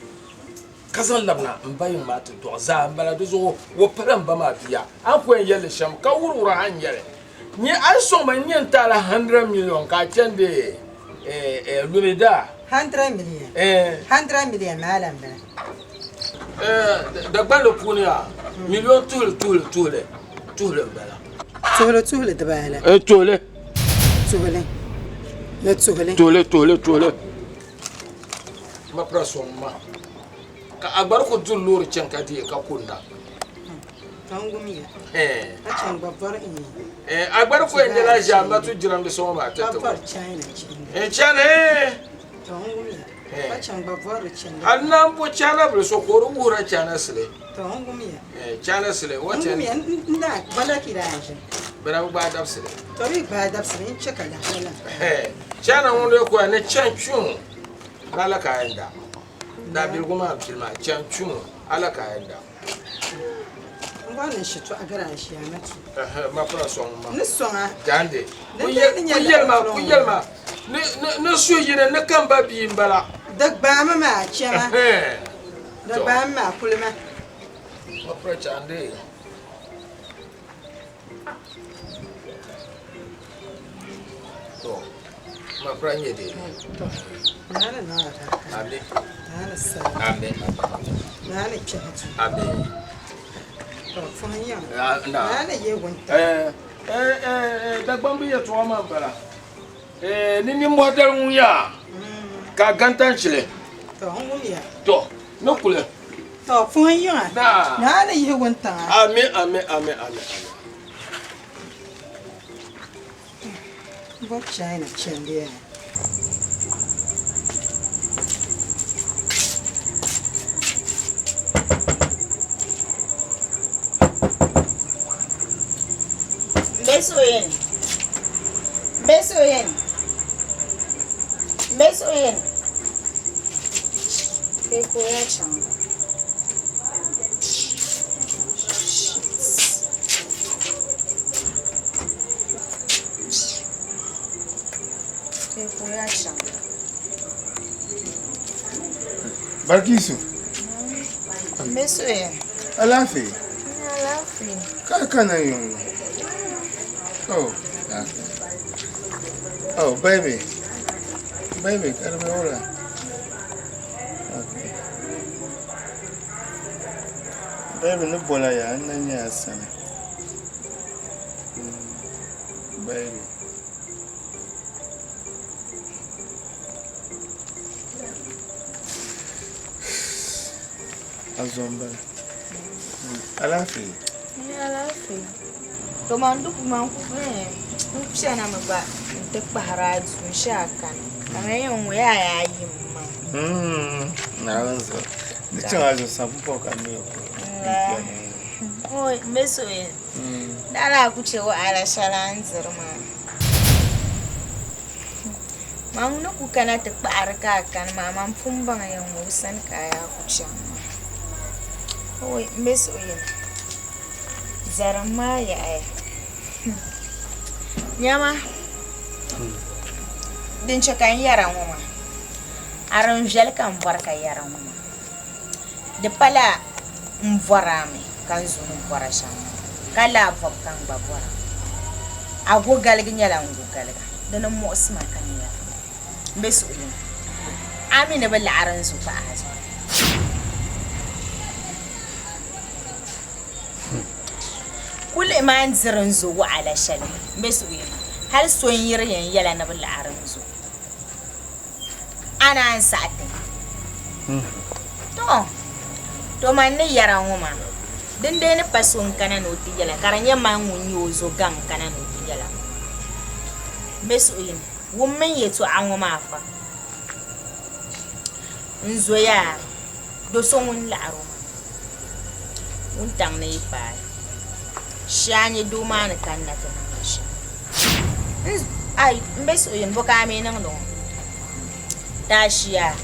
ka zaŋ labina m ba yiŋ maa ti dɔɣi zaa m-bala. Di zuɣu o pala m ba maa bia. A ni ku yɛn yɛli li shɛm, ka wuriwuri ha n-nyɛ li. Nyɛ a yi sɔŋ ma n-nyɛ n-ti a la 100 million ka a chandi lumi daa. 100 million? 100 million maa la m-bala. Dagbanli puuni yaa miliyon tuhili tuhili tuhili tuhili m-bala. Tuhili tuhili dibaala. Tuhili. Tuhili ni tuhili. Tuhili tuhili tuhili. Ma pira sɔŋ ma ka a gba di ku duri loori chaŋ ka deei ka kunna. Ka n wum ya ka chaŋ gba bɔri n yi. A gba di ku yɛn nyɛla ʒiɛm ma tu jiranbiisa ŋɔ maa ti Ka ti bɔri China chandi. Chani. Ka n wum ya ka chaŋ gba bɔri chandi. A naan bo China bili so ka o di wuhira China sili. Ka n wum ya. China sili o N chani. wum ya n daa bala ki daa ʒini. Bɛ na bi gbaai dabisili. To bɛ yi gbaai dabisili n che ka lahi la. China ŋun lee koya ni chan chuun ala ka a yɛn da. Daabiligu maa pili maa chan chuun ala ka a yɛn da. N bɔri ni shitɔɣu gari a ʒiya na tu. Ma pula sɔŋ ma. Ni sɔŋa. Jaande. Ku yɛlima ku yɛlima ni ni su yini ni ka n ba bia m-bala. Di gbaami maa chɛma. Di gbaami maa kulima. Ma pula jaande. To ma pula nyɛ dee. To naa ni niŋ albarka. Amin. Naa ni salim. Amin. Naa ni kpɛhi du. Amin. To fuhi nyɛm. Na. Naa ni yihi wuntaŋ. Dagbamb yɛltɔɣa maa m-bala. Ni nimmɔhi dali ŋun yaa ka a gantanchili. To n wumya. To ni kuli. To fuhi yiŋa. Naa. Naa ni yihi wuntaŋa. Amin amin amin amin. N bɔri China chandi yaa. M be suhuyini. M be suhuyini. M be suhuyini. Bee ka o yaa chaŋ. Bee ka o yaa chaŋ. Barkisu. M be suhuyini. Alaafee. Alaafee. Ka kana yuŋ. Oh, okay. Oh, baby. Baby, ka di be wula? Okay. Baby ni bola yaa, n na nya a sani. Baby. A zo m-bala. Alaafee? Alaafee. To man di ku man ku n kpɛnami gba n-ti kpahiri a duu n-shee a kani. Ka man yɛn ŋɔ yaa yaa yim maa. Naawuni zuɣu. Di chaŋ a zuɣusaa pumpɔŋ ka n mi o ko. Oi, m be suhuyini. Daa daa ku che wahala shɛli a ni diri maa. Man ni ku kana ti kpahiri ka a kani maa, man pun baŋ ya ŋɔ o sani ka a yaa ku chaŋ maa. Oi, m be suhuyini. Zarim maa yaɣiya. Nyama, din che ka n yɛra ŋɔ maa, a din viɛli ka m bɔri ka yɛra ŋɔ maa. Di pala m bɔri a mi ka n zo ni bɔra shɛm maa, ka laa bɔbu ka n gba bɔra. A go galigi nyɛla n go galiga, di ni muɣisi ma ka n yɛra. M be suhuyini, a mi ni bi laɣiri n zo paɣ a zuɣu. Kul lihi maa n-diri n zo wahala shɛli, m be suhuyini, hal so n-yiri yɛn yɛla ni bi laɣiri n zo. A naan saɣi ti. Tɔ! To man ni yɛra ŋɔ maa, dindee ni pa so n-kana ni o ti yɛla, ka di nyɛ man ŋun nyɛ o zo gaŋ n-kana ni o ti yɛla ŋɔ maa. M be suhuyini, wummi n yɛtɔɣa ŋɔ maa fa. N zoya do so ŋun laɣir o maa, wuntaŋ ni yi paai, shee a nya doo maa ni kanna ti niŋdi shɛm. Ai, m be suhuyini, bɔ ka a mi niŋdi ŋɔ? Taashi yaa,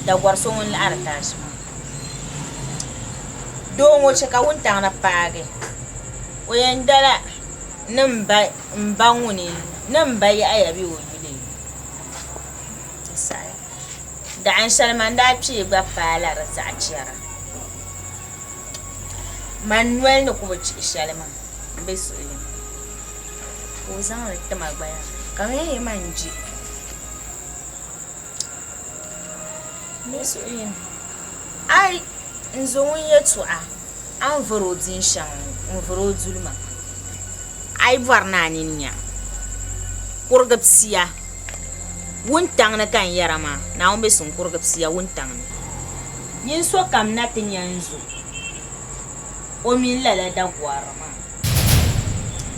dagɔri so ŋun laɣiri taashi maa. Doo ŋɔ chɛ ka wuntaŋ ni paagi, o yɛn dala ni m ba ŋuni ni m ba Yahaya bee o yuli di saha. Dahin shɛli man daa kpee gba paala di zaɣ chɛra. Man noli ni ku bi chihi shɛli maa m-be suhuyini ka o zaŋ li ti ma gba yaa ka m yɛn man je. M-be suhuyini ai n zo ŋun yɛtɔɣa a ni vɔri o bin shɛŋa ŋɔ n-vɔri o duli maa. A yi bɔri ni a nini nya kurigi pia wuntaŋ ni ka n yɛra maa, Naawuni be suŋ kurigi pia wuntaŋ ni. Nyin sokam na ti nya n zo o mini lala dagɔrili maa.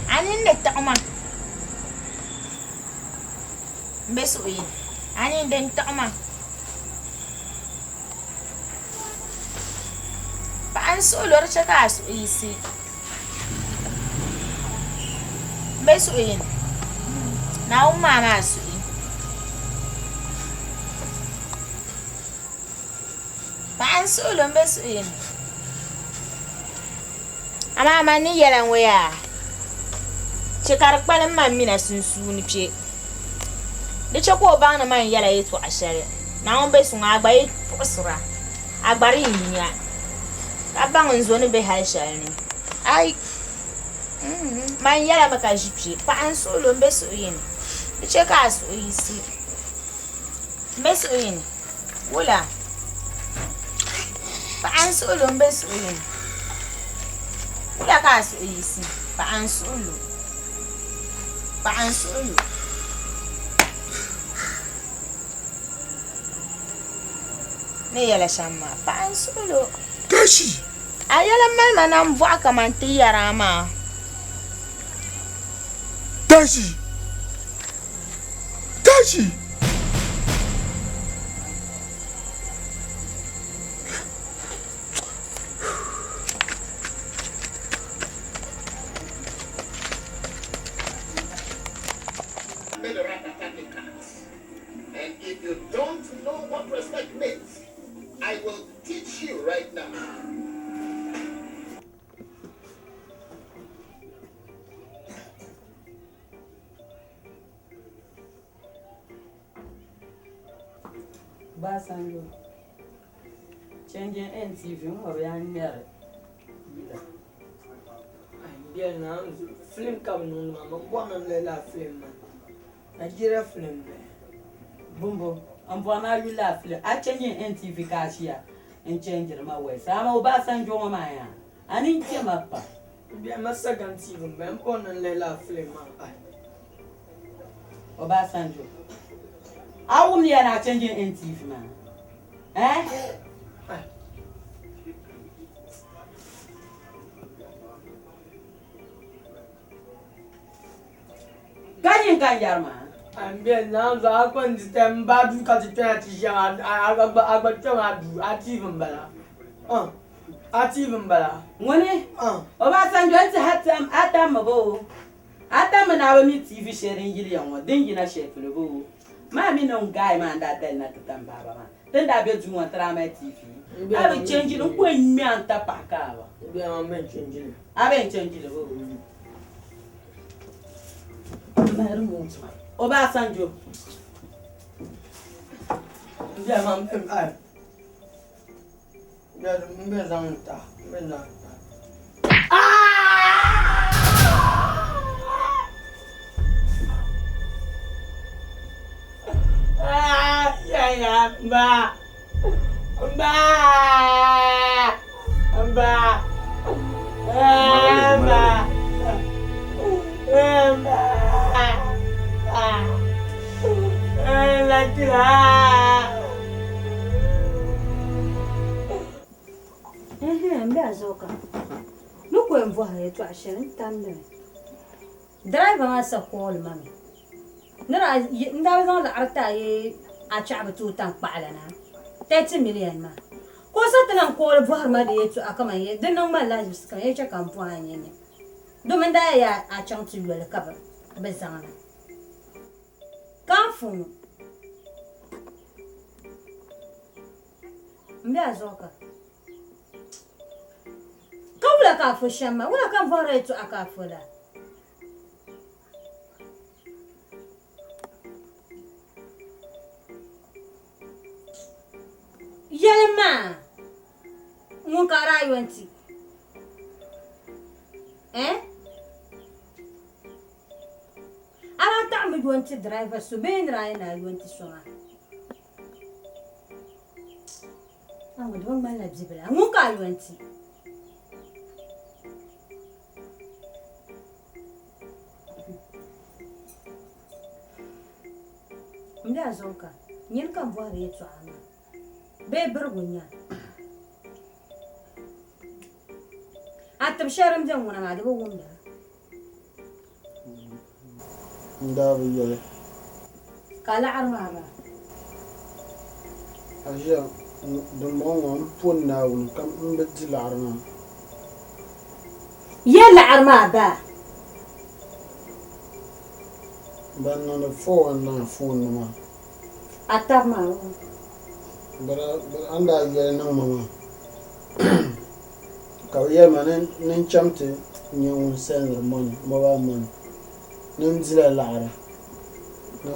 A nini ni tiɣi ma m-be suhuyini, a nini din tiɣi ma. Paɣa n-suhi lo di chɛ ka a suhu yiɣisi. M be suhuyini, Naawuni maa maa suhi. Paɣa n-suhi lo m be suhuyini. Amaa man ni yɛla ŋɔ yaa, chɛ ka di kpalim man mina sunsuuni kpe. Di chɛ ka o baŋ ni man yɛla yɛtɔɣ shɛli. Naawuni be suŋ, a gba yi puɣisira, a gba di yi nya, ka baŋ n zo ni be hal shɛli ni. Ai! Man yɛla mi ka ʒi kpe. Paɣa n-suhi lo m-be suhuyini. Di chɛ ka a suhu yiɣisi m-be suhuyini. Wula? Paɣa n-suhi lo m-be suhuyini. Wula ka a suhu yiɣisi? Paɣa n-suhi lo. Paɣa n-suhi lo. Ni yɛla shɛm maa, paɣa n-suhi lo. Kashi! A yɛla mali ma nambɔɣu kaman ti yɛri a maa. Tashi! Tashi! May the rat attack the cat. And if you don't know what respect means, I will teach you right now. Obasanjo changing NTV ŋɔ bi yan ŋmɛri yila. Biɛni na film ka bi niŋdi maa man bɔri ni n lihi lala film maa Nigeria film n bala. Bumbo n bɔri ni a yuli lala film a changing NTV ka a ʒiya n changiri ma wɛsi amaa Obasanjo ŋɔ maa yaa a nini chɛ ma pam. Biɛni ma Sagan TV n bala n bɔri ni n lihi lala film maa ai. Obasanjo a wumdiya ni a changing NTV maa eh? Ka nyin ka n yɛri maa. N be naan zuɣu a kpani di tɛm m ba duu ka ti kpɛna ti ʒiya maa a gba kpɛm a duu a TV m-bala a TV m-bala. Ŋuni? Obasanjo n-ti a tammi boo? A tammi ni a bi mi TV shɛli din yiliya ŋɔ din yina shɛli polo boo? Maa mi ni n guy maa n-daa dali na ti tam baaba maa. Ti ni daa be duu ŋɔ n-ti daa mali TV. A bi change li n ku yɛn ŋme a n-ta paɣa kaaba. A bɛn change li boo? Obasanjo. M be a zuɣu ka ni ku yɛn bɔhi yɛltɔɣa shɛli n tam li mi. Driver maa sa call ma mi ni daa n daa bi zaŋ laɣiri ti a yi a chaɣi bi tooi tankpaɣu la na 30 million maa ka o sa ti lan call bɔhiri ma di yɛltɔɣa kaman di niŋ ma lahiʒibisi ka n chɛ ka m bɔhi a nya nya domin daa yɛn a chaŋ ti yoli ka bɛ zaŋ na ka n fo ŋɔ. M be a zuɣu ka. Ka wula ka a fo shɛm maa? Wula ka m bɔhiri yɛltɔɣa ka a fo la? Yɛlim ma, ŋun ka a daa yo n-ti? Eh? A daa taɣimi yo n-ti driver so bee ni daa yɛn daa yo n-ti so maa? A ŋɔ di bi ŋmanila bibila. Ŋun ka a yo n-ti? M be a zuɣu ka nyini ka m bɔhiri yɛltɔɣa maa bee birigu n-nyɛ a? A tib shɛli din be ŋuna maa di bi wumdi a? N daa bi yɛli. Ka laɣiri maa gba? A ʒiya dimbɔŋɔ ŋɔ m po Naawuni ka m bi di laɣiri maa. Ye laɣiri maa baa? Ban niŋdi 419 foon ni maa. A taba maa o? A ni daa yɛli niŋ ma maa ka bɛ yɛli ma ni n cham ti nyɛ ŋun sɛndiri money, mobile money ni n dila laɣiri ni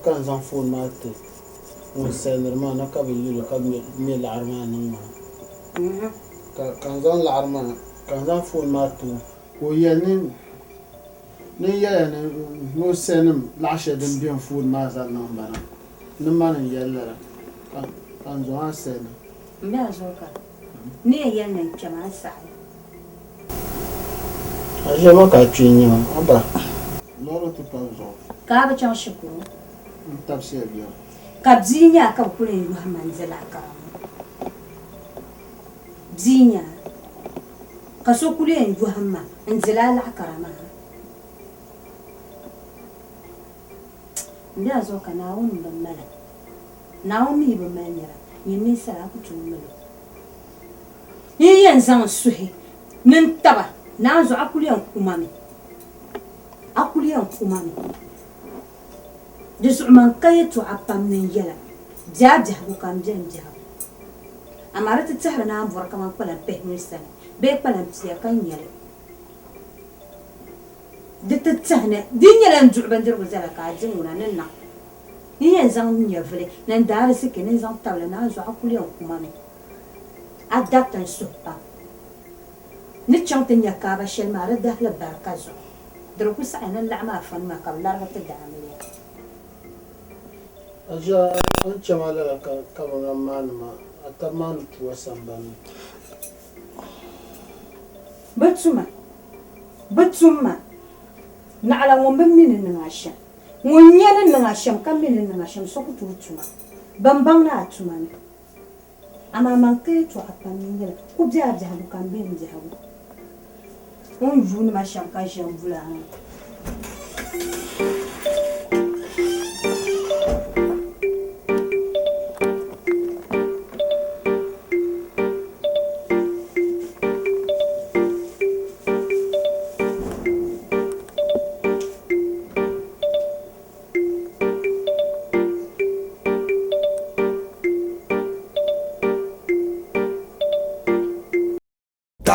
ka n zaŋ foon maa ti ŋun sɛndiri maa ni ka bɛ yuli ka ŋme laɣiri maa niŋ ma ka n zaŋ laɣiri maa ka n zaŋ foon maa ti o ka o yɛli ni n yɛliya ni o sɛndim laɣ shɛli din be n foon maa zaa niŋ ba na ni mani n-yɛli lala ka n zaŋ a sɛndi. M be a zuɣu ka ni yɛn yɛli ni n kpɛma a saɣi. A ʒiya maa ka a kpee n-nyɛ ma, a ba. Loori ti pali zuɣu. Ka a bi chaŋ shikuru. N tabisiya bia. Ka bia nya ka bɛ kuli yɛn yɔhi ma n-di laɣikara ŋɔ. Bia nya ka so kuli yɛn yɔhi ma n-di lala laɣikara maa. M be a zuɣu ka Naawuni m-bi mali a. Naawuni mi yi bi mali nira, nyin ninsala a ku tooi mali o. N yi yɛn zaŋ n suhi ni n taba naanzuɣu a kul yɛn ku ma mi. A kul yɛn ku ma mi. Di zuɣu man ka yɛtɔɣa pam ni n yɛla, bɛ a biɛhigu ka m beni biɛhigu. Amaa di ti tɛhiri ni a ni bɔri kaman kpalan pihinu sani bee kpalan pia ka nya li. Di ti tɛhi ni di nyɛla n duɣi bindirigu zala ka a di ŋuna ni niŋ. N yɛn zaŋ n nyɛvili ni n daariziki ni n zaŋ tabili naanzuɣu a kul yɛn ku ma mi. A dariti n suhu pam. Ni chaŋ ti nya Kaaba shɛli maa di dahili barika zuɣu. Di di ku saɣi ni n laɣim afanima ka bɛ larigi ti daamiliya. A ʒiya a ni chɛ ma lala ka bɛ lan maani ma a tab maa ni tu a sambani ni. Bɛ tuma, bɛ tum ma, naɣila ŋun bi mi ni niŋ a shɛm. Ŋun nya ni niŋ a shɛm ka mi ni niŋ a shɛm so ku tooi tuma. Bɛn baŋ ni a tuma mi. Amaa man ka yɛtɔɣa pam n-nyɛ li, ku be a biɛhigu ka m be m biɛhigu. O ni yuuni ma shɛm ka ʒe m-buli a maa.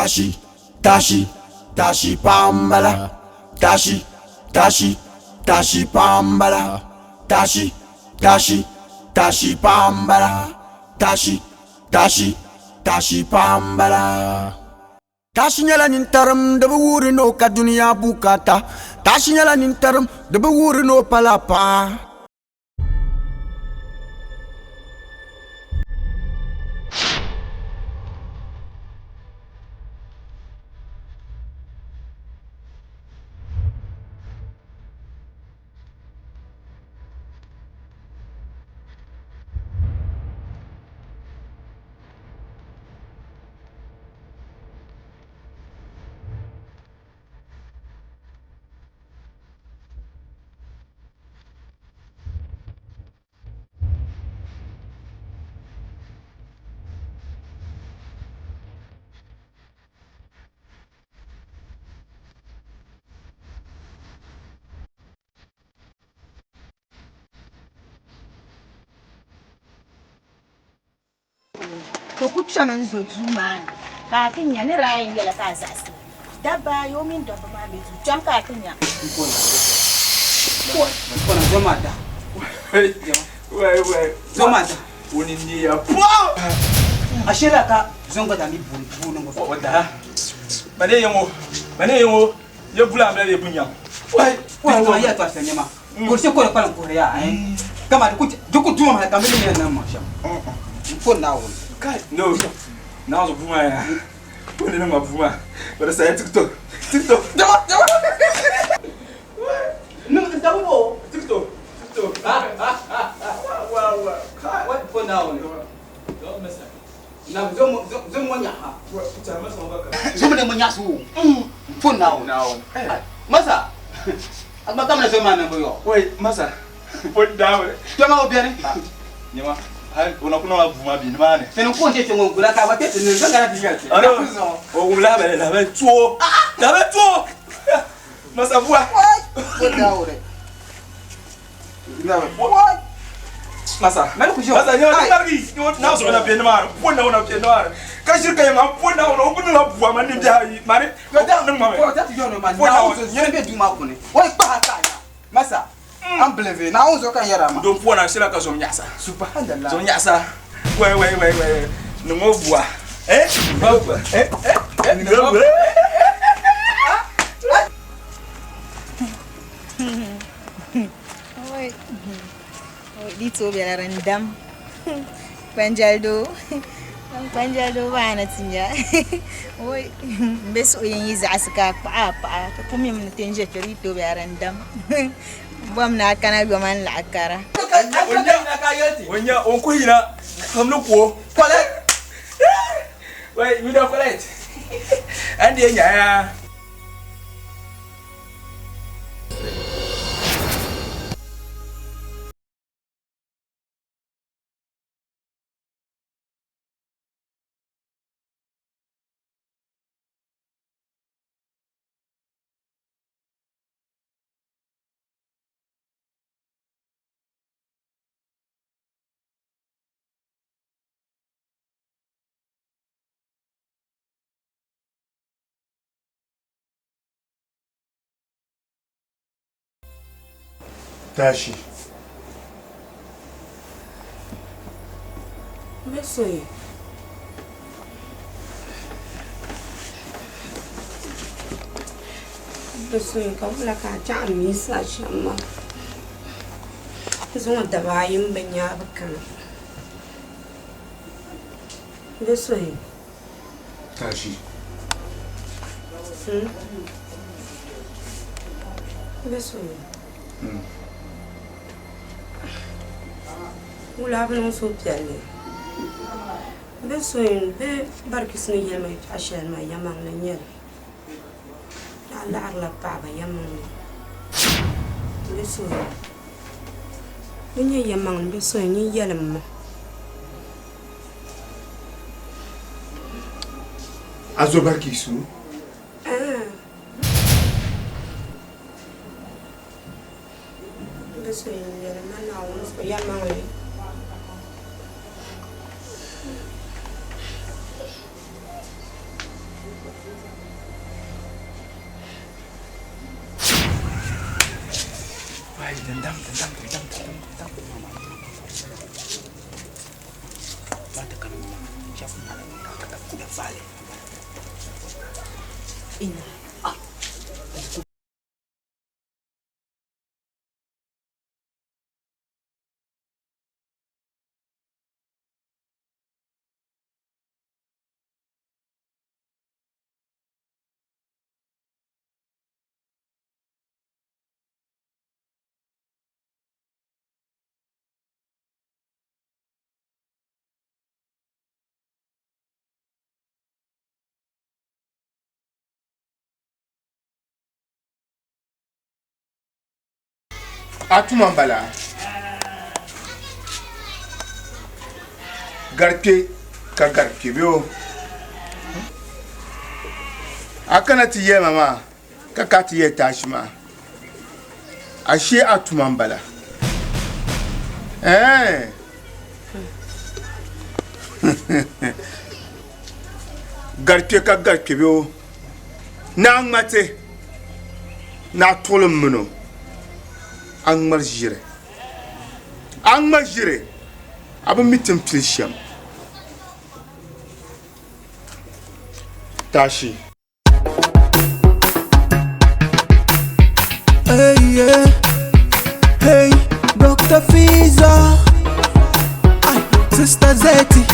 Tashi, tashi, tashi pambala. Tashi, tashi, tashi pambala. Tashi, tashi, tashi pambala. Tashi, tashi, tashi pambala. Tashi nyɛla nintarim di bi wuhiri ni o ka dunia bukaata. Tashi nyɛla nintarim di bi wuhiri ni o pala paɣa. To ku kpɛmi n zo duu maa ni ka a ti nya ni daa yɛn nyɛla ka a zaɣisi dabba ayi o mini dabba maa be duu kpɛm ka a ti nya. Di tooi bela din dam kpanjɛli doo maa ni ti nya m be suhu yin yi zaɣisi ka a kpaɣi a paɣa ti ku mimi ni ti ni ʒe kpe di tooi bela din dam bom ni a kana yoma n-laɣi kara. Tashi. Masoyi. Masoyi ka wula ka a chaɣi miisa shɛm maa. Zuŋɔ daba ayi m bi nya a bi kana. Masoyi. Tashi. Masoyi. Wula a bi niŋ suhupiɛlli bɛ so bɛ barikisi ni yɛli ma yɛltɔɣa shɛli maa yɛlimaŋli n-nyɛ li a laɣirila paɣiba yɛlimaŋli bɛ so di nyɛ yɛlimaŋli bɛ so nyin yɛlim ma. A zo Barikisu? Bɛ so yɛli ma Naawuni zuɣu yɛlimaŋli. Ai, dindam, dindam, dindam, dindam, dindam. A tuma m-bala. Gari kpe ka gari kpe bee o. A kana ti yɛli ma maa ka ka ti yɛli taashi maa. Ashee a tuma m-bala. Ɛɛn. Gari kpe ka gari kpe bee o. Naa ŋmati, naa tuɣili m min o, a ŋmari ʒiri. A ŋma ʒiri, a bi mi ti ni pili shɛm. Taashi. Hey, yeah. Hey, Dr. Fiza. Ay, Sister Zeti.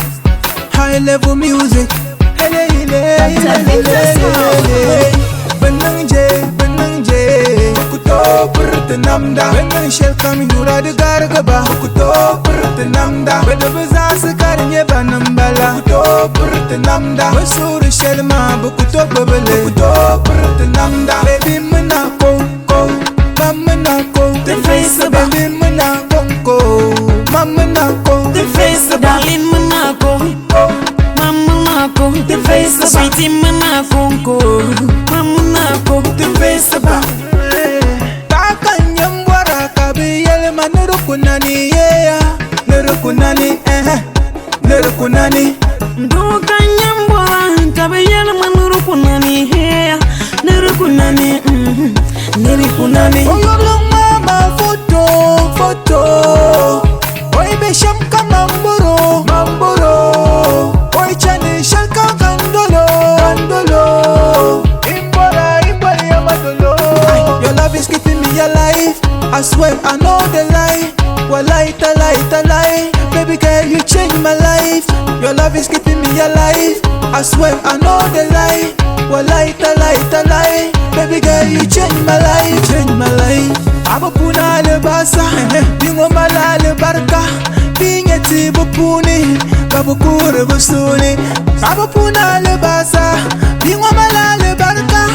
High level music. Hey, hey, hey, hey, hey, hey. Benang je, benang je. Kuto purte namda. Benang shel kam yura de gargaba. Kuto purte namda. Bede baza karnye banambala. Kuto purte namda. Basuru shel ma bukuto bebele. Kuto purte namda. Baby mena ko ko. Mama na ko. The face baby mena ko ko. Mama na ko. The face darling mena ko. Mama na ko. The face sweetie mena ko ko. Mama na ko. The face ba. Taka nyambwara kabi yelema nurukunani yeah. Nurukunani eh. Nurukunani. Nduka nyambwara kabi yelema nurukunani yeah. Nurukunani Nurukunani. Oyolo mama foto foto. Oy be shamka mamboro mamboro. Oy chani shalka kandolo kandolo. Imbora imbora ya madolo. Your love is keeping me alive. I swear I know the lie. Walai talai talai. Baby girl, you changed my life. Your love is keeping me alive. I swear I know the lie. Walai talai talai. Baby girl, you changed my life. Change my life. Abapuna le basa, bingo malale barka. Binye tibu puni, kabukure busuni. Abapuna le basa, bingo malale barka.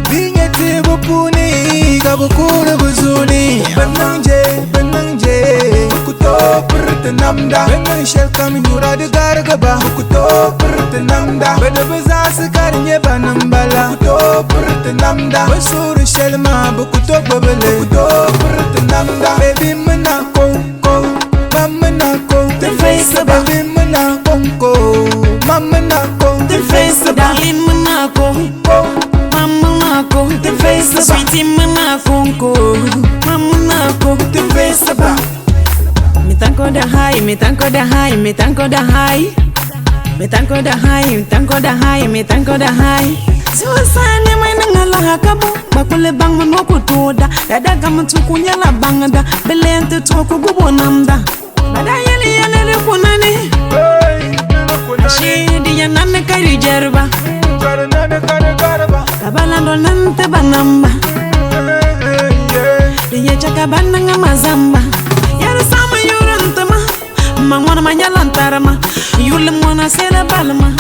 Binye tibu puni, kabukure busuni. Benang je, benang je, kuto purte namda. Benang shel kam yura de gargaba, kuto purte namda. Bede baza karnye banambala, kuto purte namda. Basuru shel ma bukuto bebele, kuto purte namda. Baby mena ko ko, mama na ko. The face baby mena ko ko, mama na ko. The face darling mena ko ko. Mama na ko. The face sweetie mena ko ko. Mama na ko. The face ba. Me tanko da high, me tanko da high, me tanko da high. Me tanko da high, me tanko da high, me tanko da high. Suicide mai nanga la hakabo, bakule bang mano kutoda. Dada kama tukunya la bangda, belente tuku gubo namda. Bada yele yele le kunani. Ashidi ya nane kari jerba. Kabalando nante banamba. Diye chaka bananga mazamba. Yara sama yurantama. Mangwana manyalantarama. Yule mwana sela balma.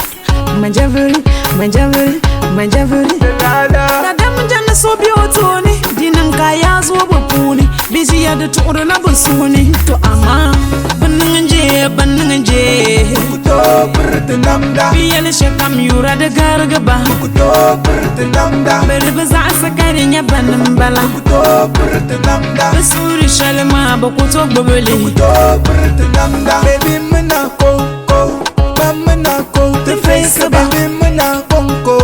Majavuri, majavuri, majavuri. Dada mjana so biotoni. Dinan kaya zo bupuni. Busy ya da tuuro na busuni. To ama. Bananga bananga je. Kuto purte namda. Biyal shakam yura da gargaba. Kuto purte namda. Bari baza sakarin ya banambala. Kuto purte namda. Basuri shalma bakuto gbobele. Kuto purte namda. Baby mena ko ko, mama na ko. The face baby mena ko ko,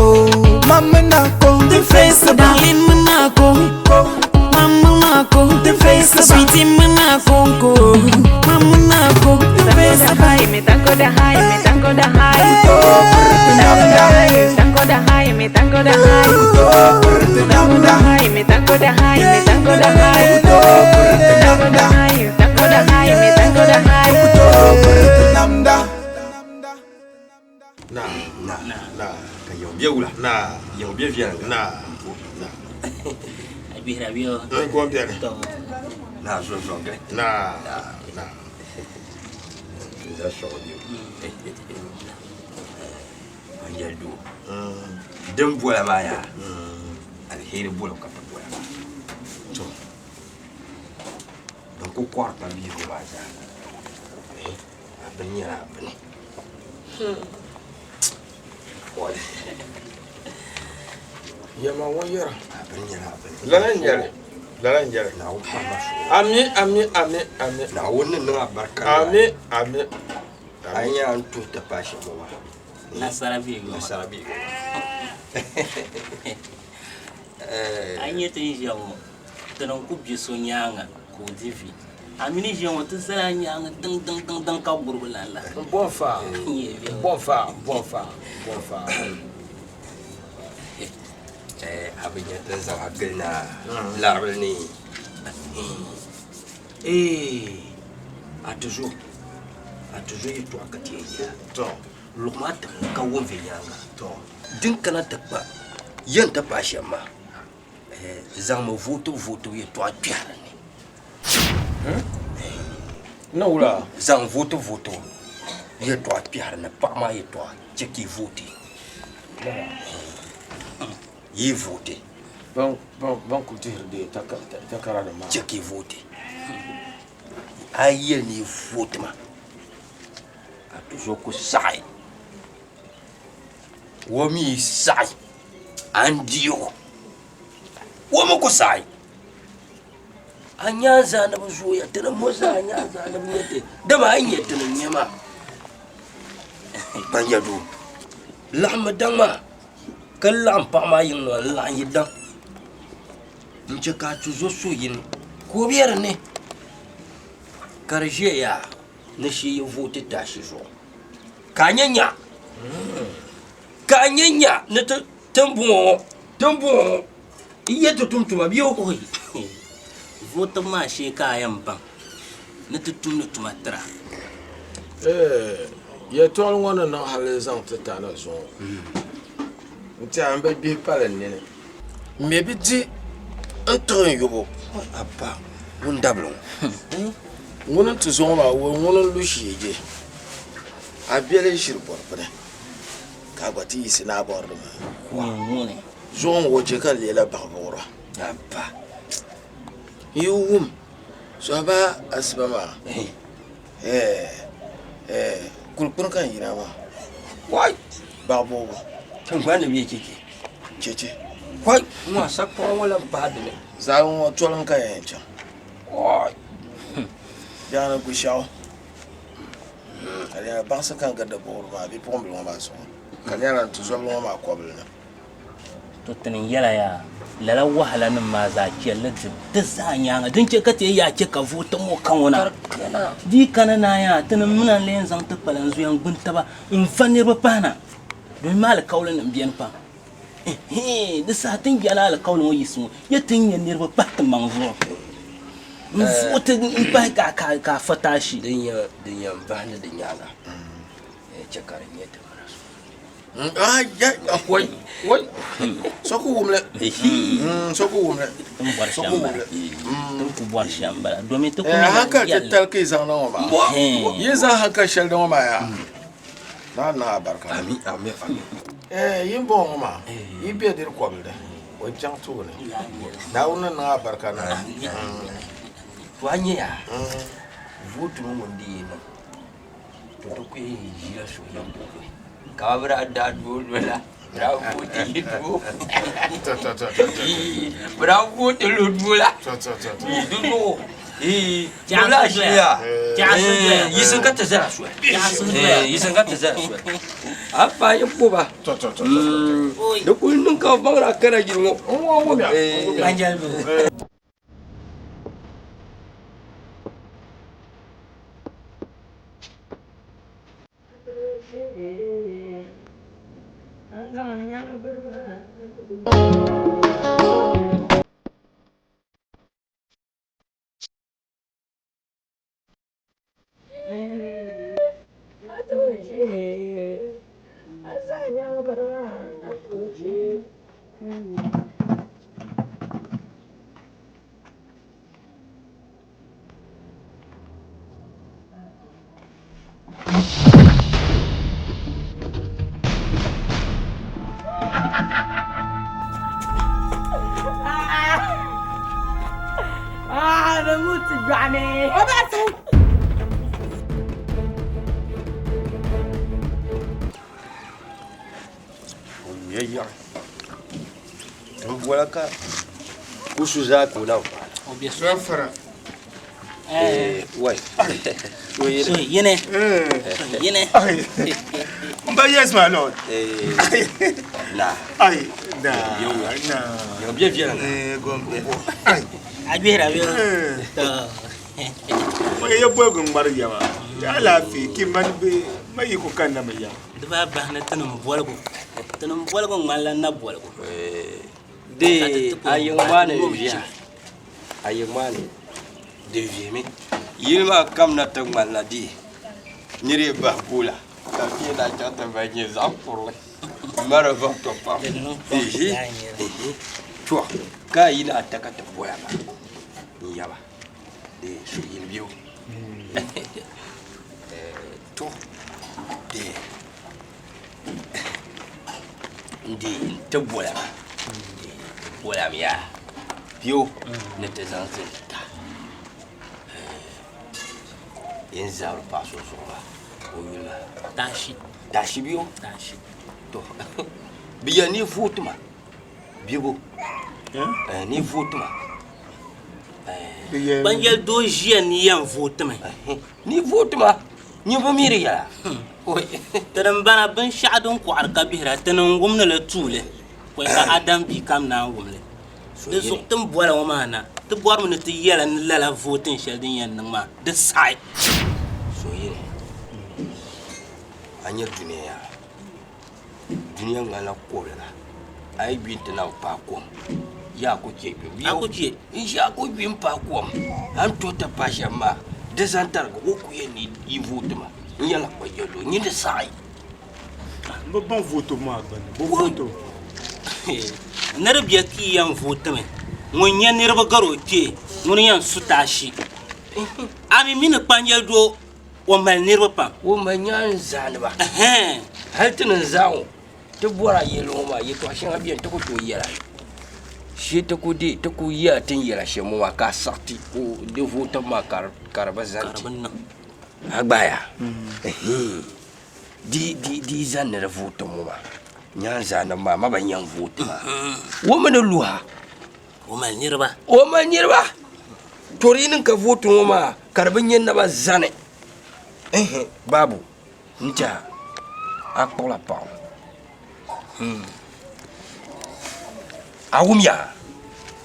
mama na ko. The face darling mena ko ko, mama na ko. The face Sweetie mana konko, mamuna ko, face by me tango da high, me tango da high. Tango da high, me tango da high. Tango da high, me tango da high, me tango da high. Tango da high, tango da high, me tango da high. Na na na ka yɛm bɛ wula na yɛm bɛ viɛlli na na A gbihira bɛ o. N ko biɛni. Na zo zɔngili na na n za sɔgɔ bɛ an yɛli doo din bola maa yaa aliheri bolo ka ti bola maa to din ku kɔri pa bihigu maa zaa a bini nyɛla a bini Yɛma ŋɔ yɛra. A bini nyɛla a bini. Lala n-nyɛli. Lala n-nyɛli. Naawuni paɣa ma suhu. Ami ami ami ami. Naawuni ni niŋ a barika. Ami ami. A yi nyɛla n tuhi ti paai shɛm ŋɔ maa. Nasara bɛ yoma. Nasara bɛ yoma. A nyɛ ti ni ʒiya ŋɔ ti ni ku bɛ so nyaaŋa ka o di vi. A mi ni ʒiya ŋɔ ti zala a nyaaŋa diŋ diŋ diŋ diŋ ka guribu lan la. N bɔn faa. N bɔn faa n bɔn faa n bɔn faa. A bi nya ti zaŋ a gili na laribili ni. Ee, a ti zo, a ti zo yɛtɔɣa ka ti yɛn yɛla. Tɔ. Luɣima a tiŋ ka wum viɛnyɛliŋga. Tɔ. Din kana ti kpa yɛn ti paai shɛm maa, zaŋmi vootibu vootibu yɛtɔɣa kpɛhi di ni. Na wula? Zaŋ vootibu vootibu yɛtɔɣa kpɛhi di ni, paɣa maa yɛtɔɣa chɛ ka yi vooti. Yi vooti. Ban ku dihiri deei takara nim maa. Chɛ ka yi vooti. A yi yɛli ni yi vooti maa, a ti zo ku saɣi. O mi yi saɣi, a ni di o. O mi ku saɣi. A nyaanzaaniba zooya, ti ni mo zaa nyaanzaaniba nyɛ ti, dama a yi nya ti ni nya maa. Kpanja doo, laɣimmi daŋ maa, ka laɣim paɣa maa yiŋ maa n-laɣim yi daŋ n-chɛ ka a tuzo so yini ka o be di ni, ka di ʒiya yaa ni shee yi vooti taashi zuɣu. Ka a nya nya, ka a nya nya ni ti tiŋbuŋɔ ŋɔ, tiŋbuŋɔ ŋɔ yi yɛn ti tum tuma bee o? Vootibu maa shee ka a yɛn baŋ ni ti tumdi tuma tira. Yɛltɔɣili ŋɔ ni niŋ hali zaŋ ti Tana zuŋɔ, n tɛha m bi gbihi pali n nini. M mi bi di n tiɣi n yubu. Abba, ŋun dabili ŋɔ. Ŋuni n-ti zuŋɔ maa wuhi ŋuni n-lu sheeje. A biɛli ʒiri bɔri bini ka a gba ti yiɣisi ni a bɔri li maa. Ŋuni? Zuŋɔ ŋɔ o che ka n leela baɣibuɣira. Abba. N yi wum sɔhiba asiba maa, kulikpuni ka n yina maa. Wai! Baɣibuɣibo. Tiŋgbani ni bee cheche? Cheche. Wai! Ŋɔ a sakpuɣa ŋɔ lahi pahi dini. Zaawuni ŋɔ toliŋ ka yɛn chaŋ. Wai! Biɛɣuni Gushiɛɣu ka di nyɛla baŋsi ka n gindi buɣiri maa bipuɣimbila ŋɔ maa zuɣu ka di nyɛla n tuzɔbili ŋɔ maa kɔbili ni. To tini yɛla yaa, lala wahalanim maa zaa chɛlli dibu di zaa nyaaŋa. Din chɛ ka ti yɛn yaa chɛ ka vooti ŋɔ ka ŋɔ na. Di yi kana naai yaa, tinim mina n-lee zaŋ ti kpalan zuya n-gbuni taba n-va niriba pahi na, domin maa alikaulinim beni pam. Ɛhɛin, di saha ti ni yɛli alikauli ŋɔ yiɣisi ŋɔ, ya ti ni nya niriba pahi ti maŋ zuɣu n-vooti m-pahi ka a fa taashi. Din yɛn bahindi di nyaaŋa, chɛ ka di nyɛ ti mina so. Wai, wai, so ku wumli, so ku wumli, so ku wumli. Ti ku bɔri shɛm m-bala, domin ti ku Hankali titali ka yi zaŋ na ŋɔ maa, yi zaŋ hankali shɛli na ŋɔ maa yaa, Naa niŋ a barika. Ami, ami, ami. Yi ni bɔŋɔ ŋɔ maa, yi be diri kɔbili ni, o chaŋ tooni. Naawuni ni niŋ a barika na. To a nya yaa, vootu ŋɔ ŋun di yi niŋ, to ti ku yɛn ʒila suhuyiɣisili ni. Ka bɛ daa daa doo lola, bɛ daa vooti yi doo. Bɛ daa vooti lo doo la. Yi di zuɣu. Wula ʒiya. Yisin ka ti zara soli. Yisin ka ti zara soli. A pa yi kuba. Di kuli niŋ ka baŋda kana yili ŋɔ. Di muti dɔɣini. O ba suhu. O yuya yaɣi. N bola ka kusu zaa ka o na vaai. O bɛ so fara. Wai. So yini. So yini. But yes, my lord. Na. Ai, na. Na. Yau biya biya. Eh, gombe. Ai. A gbihira bɛ. Mo ye boy gun ŋmari yaba. Ya lafi ki man be ma yi ko kan na mi ya. Di baa bahi ni tinim boligu. Tinim boligu ŋmanila na boligu. De a yiŋ maa ni viɛla. A yiŋ maa ni di vihimi. Yili maa kam na ti ŋmanila di niri yi bahi goola ka bɛ na chaŋ ti mali nyɛ zaɣ kurili mari vaŋ to pam. Ihi ihi to ka a yi na ata ka ti boya maa n yaba de suhuyini bɛ o to de n di n ti boya maa boya mi yaa bɛ ni ti zaŋ zali ta yin zabiri paɣa so zuɣu maa o yuli maa Tashi. Tashi bɛ Tashi. To bi yɛli ni vooti ma bibo ni vooti ma Ban yɛli doo ʒiya ni yɛn vooti mi. Ni vooti ma nyɛ bi mi di yɛla. Ti din bana binshɛɣu din kɔɣiri ka bihira ti ni wumdi li tuuli pɔi ka Adam bia kam naan wum li. Di zuɣu ti ni boli ŋɔ maa na ti bɔrimi ni ti yɛli ni lala vootin shɛli din yɛn niŋ maa di saɣi. Suhuyini, a nya dunia yaa, dunia ŋmanila kobiliga, a yi gbi nti na bi paai kom, yaa ku chɛ gbibu. A ku chɛ. N-ʒi a ku gbi m-paai kom, a ni tooi ti paai shɛm maa, di zani tariga o ku yɛn ni yi vooti ma, n yɛlila kpa jɛlli o, nyin di saɣi. Bɛ baŋ vootibu maa gbunni, bɛ vooti. Ni di bɛ ka yi yɛn vootimi, ŋun nya niriba gari o kpee, ŋuni yɛn su taashi. A mi mi ni kpanjɛli doo, o mali niriba pam. O mali nyaanzaaniba. Hali ti ni zaa ŋɔ, ti bɔri a yɛlli ŋɔ maa, yɛtɔɣ shɛŋa beni ti ku tooi yɛl a li. Shee ti ku deei, ti ku yɛl a ti ni yɛl a shɛm ŋɔ maa ka a saɣi ti ka di vootibu maa ka di bi zani ti. A gbaaya? Di di di zani ni di vooti ŋɔ maa nyaanzaanima maa ma ba nyaŋ vooti maa o mi ni luha o mali niriba o mali niriba to di yi niŋ ka vooti ŋɔ maa ka di bi nya naba zani baabu n tiɛha a kpuɣila paɣa A wumya?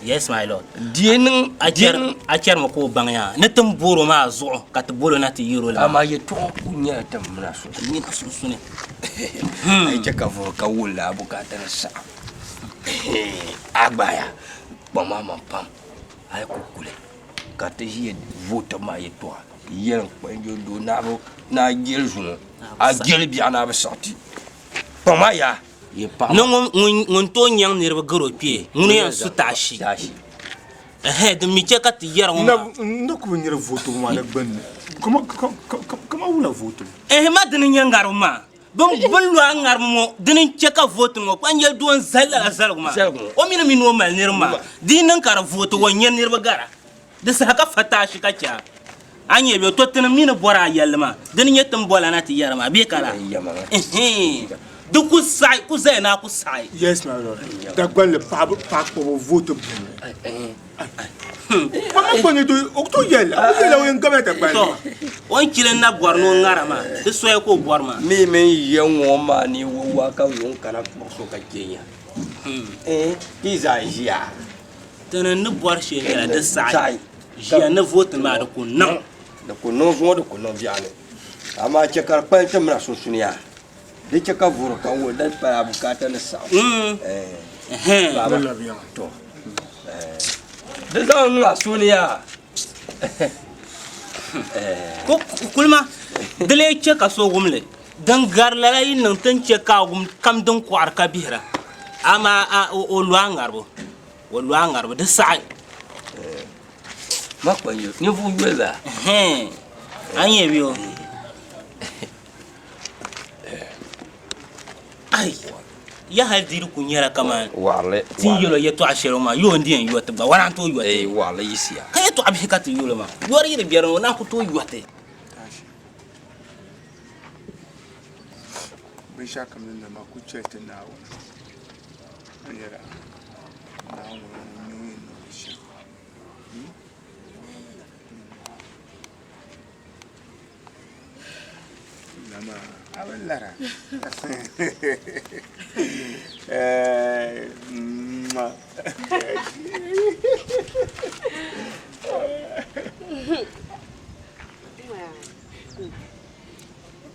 Yes my lord. Di niŋ a chɛrimi ka o baŋ yaa ni ti ni boori o maa zuɣu ka ti bolo na ti yɛri o la. Amaa yɛtɔɣa kuli nyɛla ti mina sunsuuni. A yi chɛ ka vuri ka wulli a bukaata ni saɣim a gbaaya kpaŋ maa maŋ pam a yi ku kuli ka ti ʒiya vooti maa yɛtɔɣa yɛli n-kpa ni a jɛli zuŋɔ a jɛli biɛɣu ni a bi saɣi ti kpaŋ maa yaa. Ni ŋun tooi nyaŋ niriba gar o kpee, ŋuni yɛn su taashi. Ɛhɛn, din mi chɛ ka ti yɛri ŋɔ maa. N na ku bi nyari vootibu maa di gbunni. Kama wula vootibu? Ɛhɛn, ma dini n-nyɛ ŋaribu maa. Bɛ ni lo a ŋaribu ŋɔ, dini n-chɛ ka vooti ŋɔ kpanjɛli doo n-zali lala zaligu maa. O mi ni mi ni o mali niriba maa, di yi niŋ ka di vooti, o nya niriba gara. Di saha ka fa taashi ka chɛ a. A nya bɛ, to tinim mi ni bɔri a yɛlli maa, dini n-nyɛ ti ni bol a na ti yɛri maa bee ka laa? Ɛhɛin, di ku saɣi, ku zaya ni a ku saɣi. Yes, my lord. Dagbanli paɣaba paɣa kpuɣibu vooti beni. Paɣa kpuɣi ni o ku tooi yɛli a ku yɛli o yɛn gabila Dagbanli. To, o ni chili n-na bɔri ni o ŋara maa, di soya ka o bɔri maa. Mi mini yiya ŋɔ maa ni wawa ka yuŋ kana kpuɣi so ka chɛ ya. Ɛɛn, ti zaa ʒiya. Ti ni ni bɔri shɛli nyɛla di saɣi ʒiya ni vooti maa di ku niŋ. Di ku niŋ zuŋɔ di ku niŋ biɛɣuni amaa chɛ ka di kpalim ti mira sunsuuni yaa di chɛ ka vuri ka wuli di pala bukaata ni saɣim baaba to di zaŋ niŋ a suuni yaa Kulima di lee chɛ ka so wumli din gari lala yi niŋ ti ni chɛ ka a wum kam din kɔɣiri ka bihira amaa a o lu a ŋaribu o lu a ŋaribu di saɣi. Ma kpa yo ninvuɣu yoli la. A nyɛ bɛ o. Ai ya hali di di ku nyɛla kaman Waɣirili ti ni yɛl o yɛtɔɣa shɛli ŋɔ maa yo n-di yɛn yo ti gba wala n-tooi yo ti. Waɣirili yiɣisiya. Ka yɛtɔɣa Yɛltɔɣa bihi ka ti yuli maa. Yɔri yi di bɛri o naan ku tooi yɔti. Binshɛɣu kam ni niŋ maa ku chɛli ti Naawuni. N yɛra Naawuni ŋun nyɛ ŋun yɛn niŋdi shɛm. Nama a bi lara.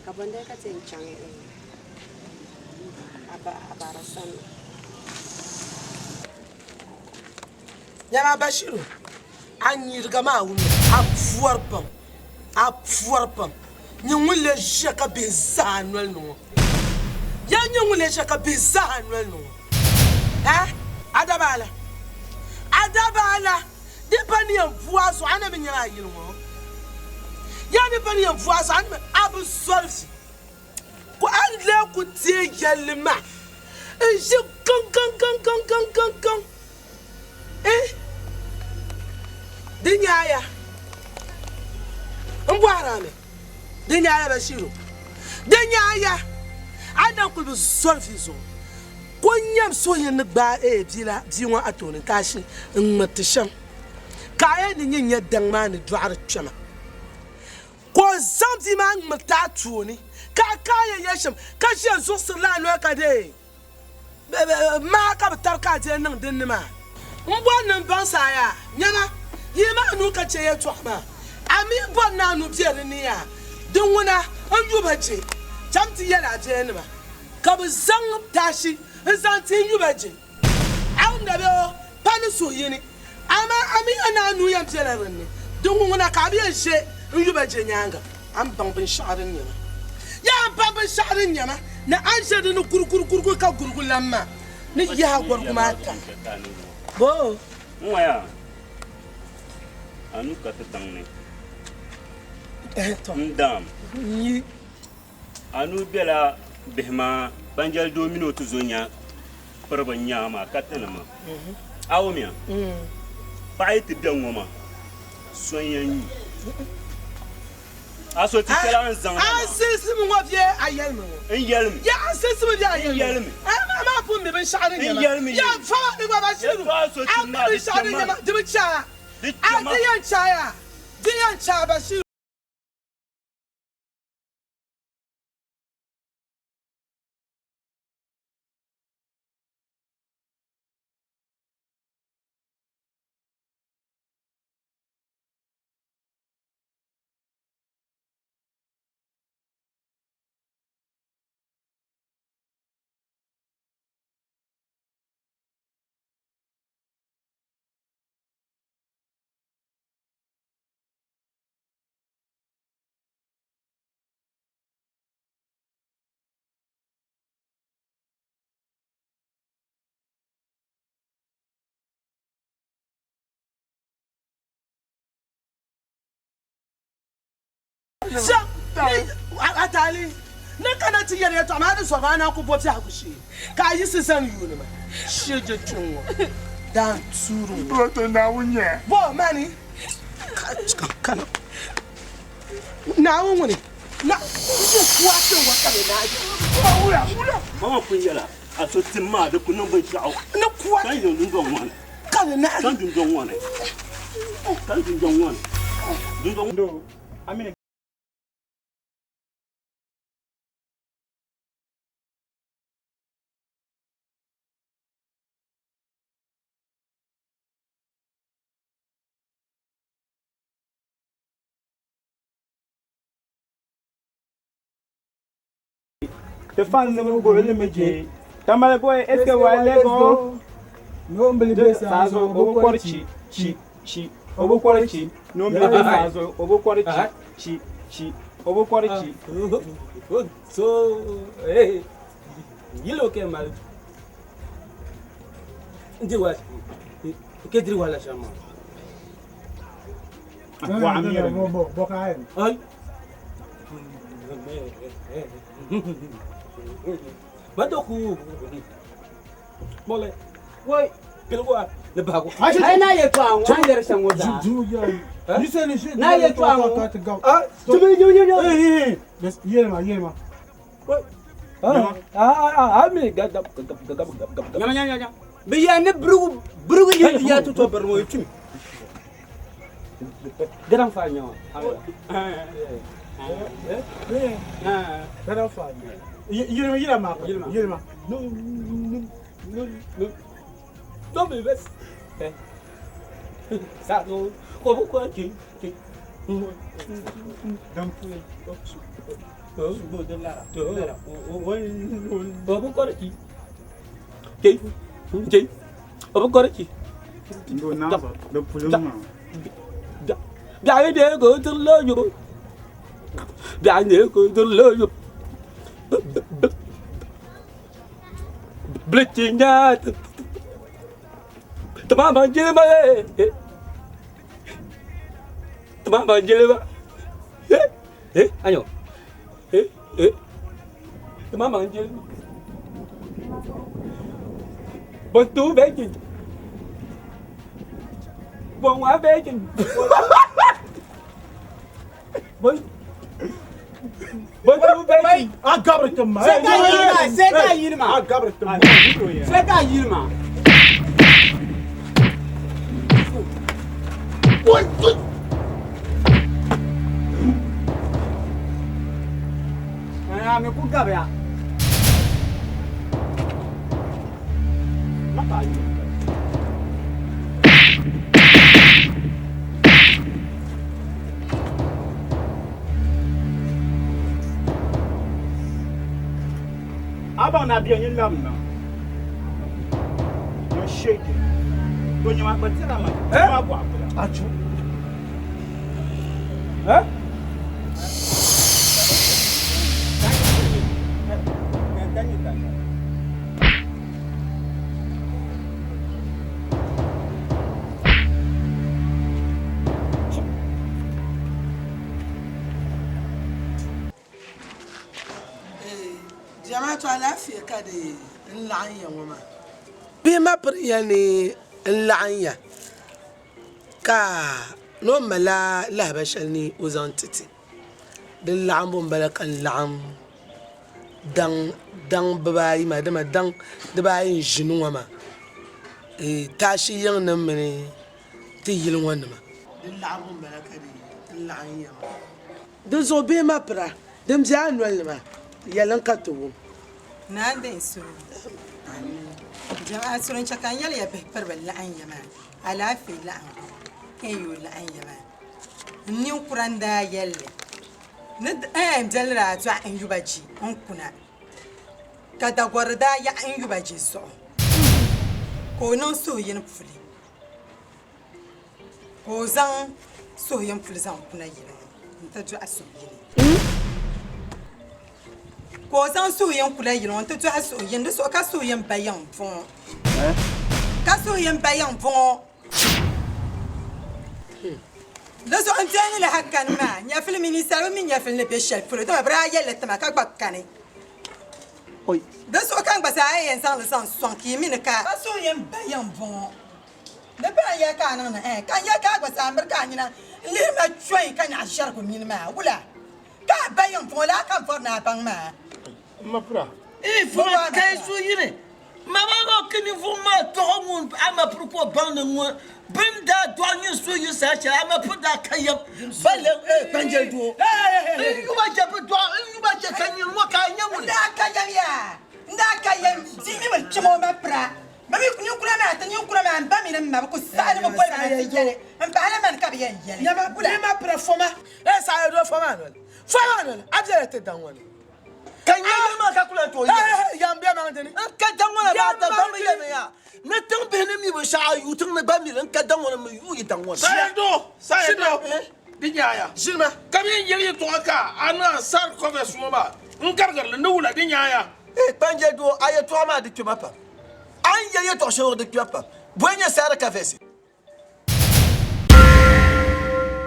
Ka bɔndali ka ti yɛn chaŋ a baara sani. Nyama Bashiru, a nyiriga maa wumya, a pɔri pam, a pɔri pam. Nyin ŋun lee ʒiya ka bihi zaa a noli ni ŋɔ. Yaa nyin ŋun lee ʒiya ka bihi zaa a noli ni ŋɔ. Eh, a dabaala, a dabaala, di pa ni yɛn bu a zuɣu a na mi nyɛla a yili ŋɔ. Yaa di pa ni yɛn bu a zuɣu a na mi, a bi zɔri vi. Ka a lee ku teei yɛlli maa n-ʒi gaŋgaŋgaŋgaŋgaŋgaŋ. Eh, di nyaaya m bɔhiri a mi, di nyaaya Bashiru, di nyaaya a ni daa kuli bi zɔri vi zuɣu ka o nyam suhuyini ni gbaai eh bia la bia ŋɔ a tooni ka a shi n-ŋmiriti shɛm ka a yɛn ni nyin nyɛ daŋ maa ni dɔɣiri kpɛma. Ka o zaŋ bia maa ŋmiriti a tooni, ka a ka a yɛn yɛli shɛm, ka ʒiya zuɣusirila a noli ka deei maa ka bi tari ka a deei niŋ din ni maa. M bɔri ni m baŋsi a yaa, nyama, yi maa nuu ka chɛ yɛtɔɣa maa, a mi bɔri ni a nuu be di ni yaa, di ŋuna n-yu ba je. Cham ti yɛli a biɛyanima ka bɛ zaŋ taashi n-zaŋ ti n-yu ba je. A wumda bee o pa ni suhuyini, amaa a mi ya ni a nuu yɛn bela din ni. Di ŋuna ka a bi yɛn ʒe n-yu ba je nyaaŋa. A ni baŋ binshɛɣu din nyɛ ma. Yaa n baŋ binshɛɣu din nyɛ ma, ni a ni ʒe di ni gurigurigurigu ka gurigu lan maa ni yihi a gɔrigu maa tam. Boo! N ŋɔya, a nuu ka ti daŋ ni. N daam. A nuu bela bihi maa kpanjɛli doo mini o tuzo nya piriba nyaa maa ka ti nima. A wumya? Paɣa yi ti be ŋ-ŋɔ maa, so n-yɛn nyu. A so ti chɛla a ni zaŋ na maa. A silisimi ŋɔ bee a yɛlimi ŋɔ? N yɛlimi. Ya a silisimi bee a yɛlimi? N yɛlimi. A maa pun mi binshɛɣu din nyɛ ma. N yɛlimi. Ya fama ni gba Bashiru. Yɛltɔɣa so A ti mi maa di binshɛɣu din chɛ nyɛ ma. ma. Di bi chɛ a. Di A chɛ ma. di yɛn chɛ a yaa. Di yɛn chɛ a Bashiru. Atali, ni kana ti yɛli yɛtɔɣa maa di zɔri maa naan ku bo biɛhigu shee ka a yiɣisi zani yuuni ma shee je kpiɔŋ ŋɔ daan tuuri ŋɔ. Bo mani kana Naawuni ŋuni na n kuwa kpiɔŋ ŋɔ ka bɛ naai. Mama pun yɛla a so tim maa di ku niŋ binshɛɣu. Ni kuwa Ka n dundɔŋ ŋɔ ni. Ka bɛ naai. Ka n dundɔŋ ŋɔ ni. Ka n dundɔŋ ŋɔ ni. Dundɔŋ. The fans will go in the Tamale boy, SKY, let's go. No mbili besa zo obo kwari chi chi chi obo kwari chi no mbili besa zo obo kwari chi chi chi obo kwari chi. So hey, yilo ke mal. Ndi wa ke diri wala shama. Wa amira. Ay. Badoku. Mole. Woi. Piligu ni bahigu. Ai na yɛltɔɣa ŋɔ, a ni yɛri shɛm ŋɔ zaa. Na yɛltɔɣa ŋɔ. Tumi nyo nyo nyo. Yelima yelima. A mi ga ga ga ga ga ga ga. Nyama nyama nyama. Bi yɛn ni birigu birigu yi ya ti to biri ŋɔ yi tumi. Gadan fa nyama. Gadan fa. Yelima yelima yelima yelima. No no no. No mi bes. Sa no ko bu ko ki ki. Dam pu. Bo de lara. Lara. O bu ko ki. Ki. Ki. O bu ko ki. Ndo na da pulin ma. Biayi de ko dir lo yo. Biayi de ko dir lo yo. Blichinya. Tama jilima eh. Tama jilima. Eh eh ayo. Eh eh. Tama jilima. Bon tu be ji. Bon wa be ji. Bon Bon tu be ji. A gabri tumma. Sai ka yilima, sai ka yilima. A gabri tumma. Sai ka yilima. Ah, mi ku gabiya. Aba na bia nyin lam na. Yo shake. Do nyama ba tira ma. Ma bo akula. Achu. Eh? Jamaatu alaafee ka di n laɣim ya ŋɔ maa bihi ma piri ya ni n laɣim ya ka ni o malila lahabali shɛli ni o zaŋ ti ti din laɣimbu n bala ka n laɣim daŋ bibaayi maa dama daŋ dibaayi n ʒini ŋɔ maa taashi yiŋ nim mini ti yili ŋɔ nima din laɣimbu n bala ka di laɣim ya maa di zuɣu bihi ma pira din bɛ a noli ni maa yɛlim ka ti wum. Naa n suri jama'a suri n chɛ ka n yɛli ya bihi piri bi laɣim ya maa alaafee laɣingu ka n yooi laɣim ya maa n ninkura n daa yɛlli ni n biɛli daa dɔɣi n yuba ji n kuna ka dagɔri daa yaɣi n yuba ji zuɣu ka o niŋ suhuyini puli ka o zaŋ suhuyini puli zaŋ kuna yili ŋɔ n ti dɔɣi suhuyini ka o zaŋ suhuyini kula yili ŋɔ n ti dɔɣi suhuyini di zuɣu ka suhuyini ba yiŋ bɔŋɔ ka suhuyini ba yiŋ bɔŋɔ di zuɣu n tɛhi ni lahi kani maa nyɛfili mini ninsaliba mi nyɛfili ni be shɛli polo dama bɛ daa yɛlli ti ma ka gba kani di zuɣu ka n gba zaa yɛn zaŋ li zaŋ sɔŋ ka yi mi ni ka ka suhuyini ba yiŋ bɔŋɔ di pa n yɛli ka a niŋ ni ɛɛn ka n yɛli ka a gba zaa miri ka a nyina n lihi ma chɔi ka nyaɣi ʒɛrigu mini maa wula ka a ba yiŋ bɔŋɔ laa ka n bɔri ni a baŋ maa. M ma pira. Ee, fuma ka yi su yini. Ma maa maa ka ninvuɣu maa tɔɣi ŋun a ma piri ka o baŋ ni ŋun bini daa dɔɣi nyin su yi saha shɛli a ma piri daa ka yɛm ba lɛm ee kpanjɛli doo. N yuma chɛ bi dɔɣi n yuma chɛ ka nyin ŋɔ ka a nyɛ ŋuni. N daa ka yɛm yaa n daa ka yɛm di mi bi kpɛm o ma pira bɛ mi ninkura maa ti ninkura maa n ba mini n ma bɛ ku saɣi ni bɛ boli ma na ti yɛli n pahila mani ka bɛ yɛn yɛli. Nyama ni ma pira foma ee saɣi doo foma noli foma noli a bɛla ti daŋ ŋɔ ni. Ka nyɛ yili maa ka kula tooi yɛli. Yɛm bɛ maŋ dini. N ka daŋ ŋɔ na baa Dagbaŋ mi yɛmi ya ni tiŋ bihi ni mi binshɛɣu a yuui tiŋ ni gba mi li n ka daŋ ŋɔ ni mi yuui yi daŋ ŋɔ ni. Sayando sayando di nyaaya ʒinima ka bɛ yɛn yɛli yɛltɔɣa ka a niŋ sar kɔvɛs ŋɔ maa n garigiri li ni wula di nyaaya. Ee kpanjɛ doo a yɛltɔɣa maa di kpɛma pam a ni yɛli yɛltɔɣa shɛli ŋɔ di kpɛma pam bɔi nyɛ sar kɔvɛsi.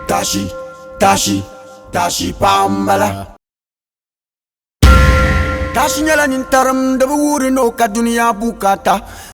Tashi, tashi, tashi paɣa m-bala. Tashi nyɛla nintarim di bi wuhiri ni o ka dunia bukaata.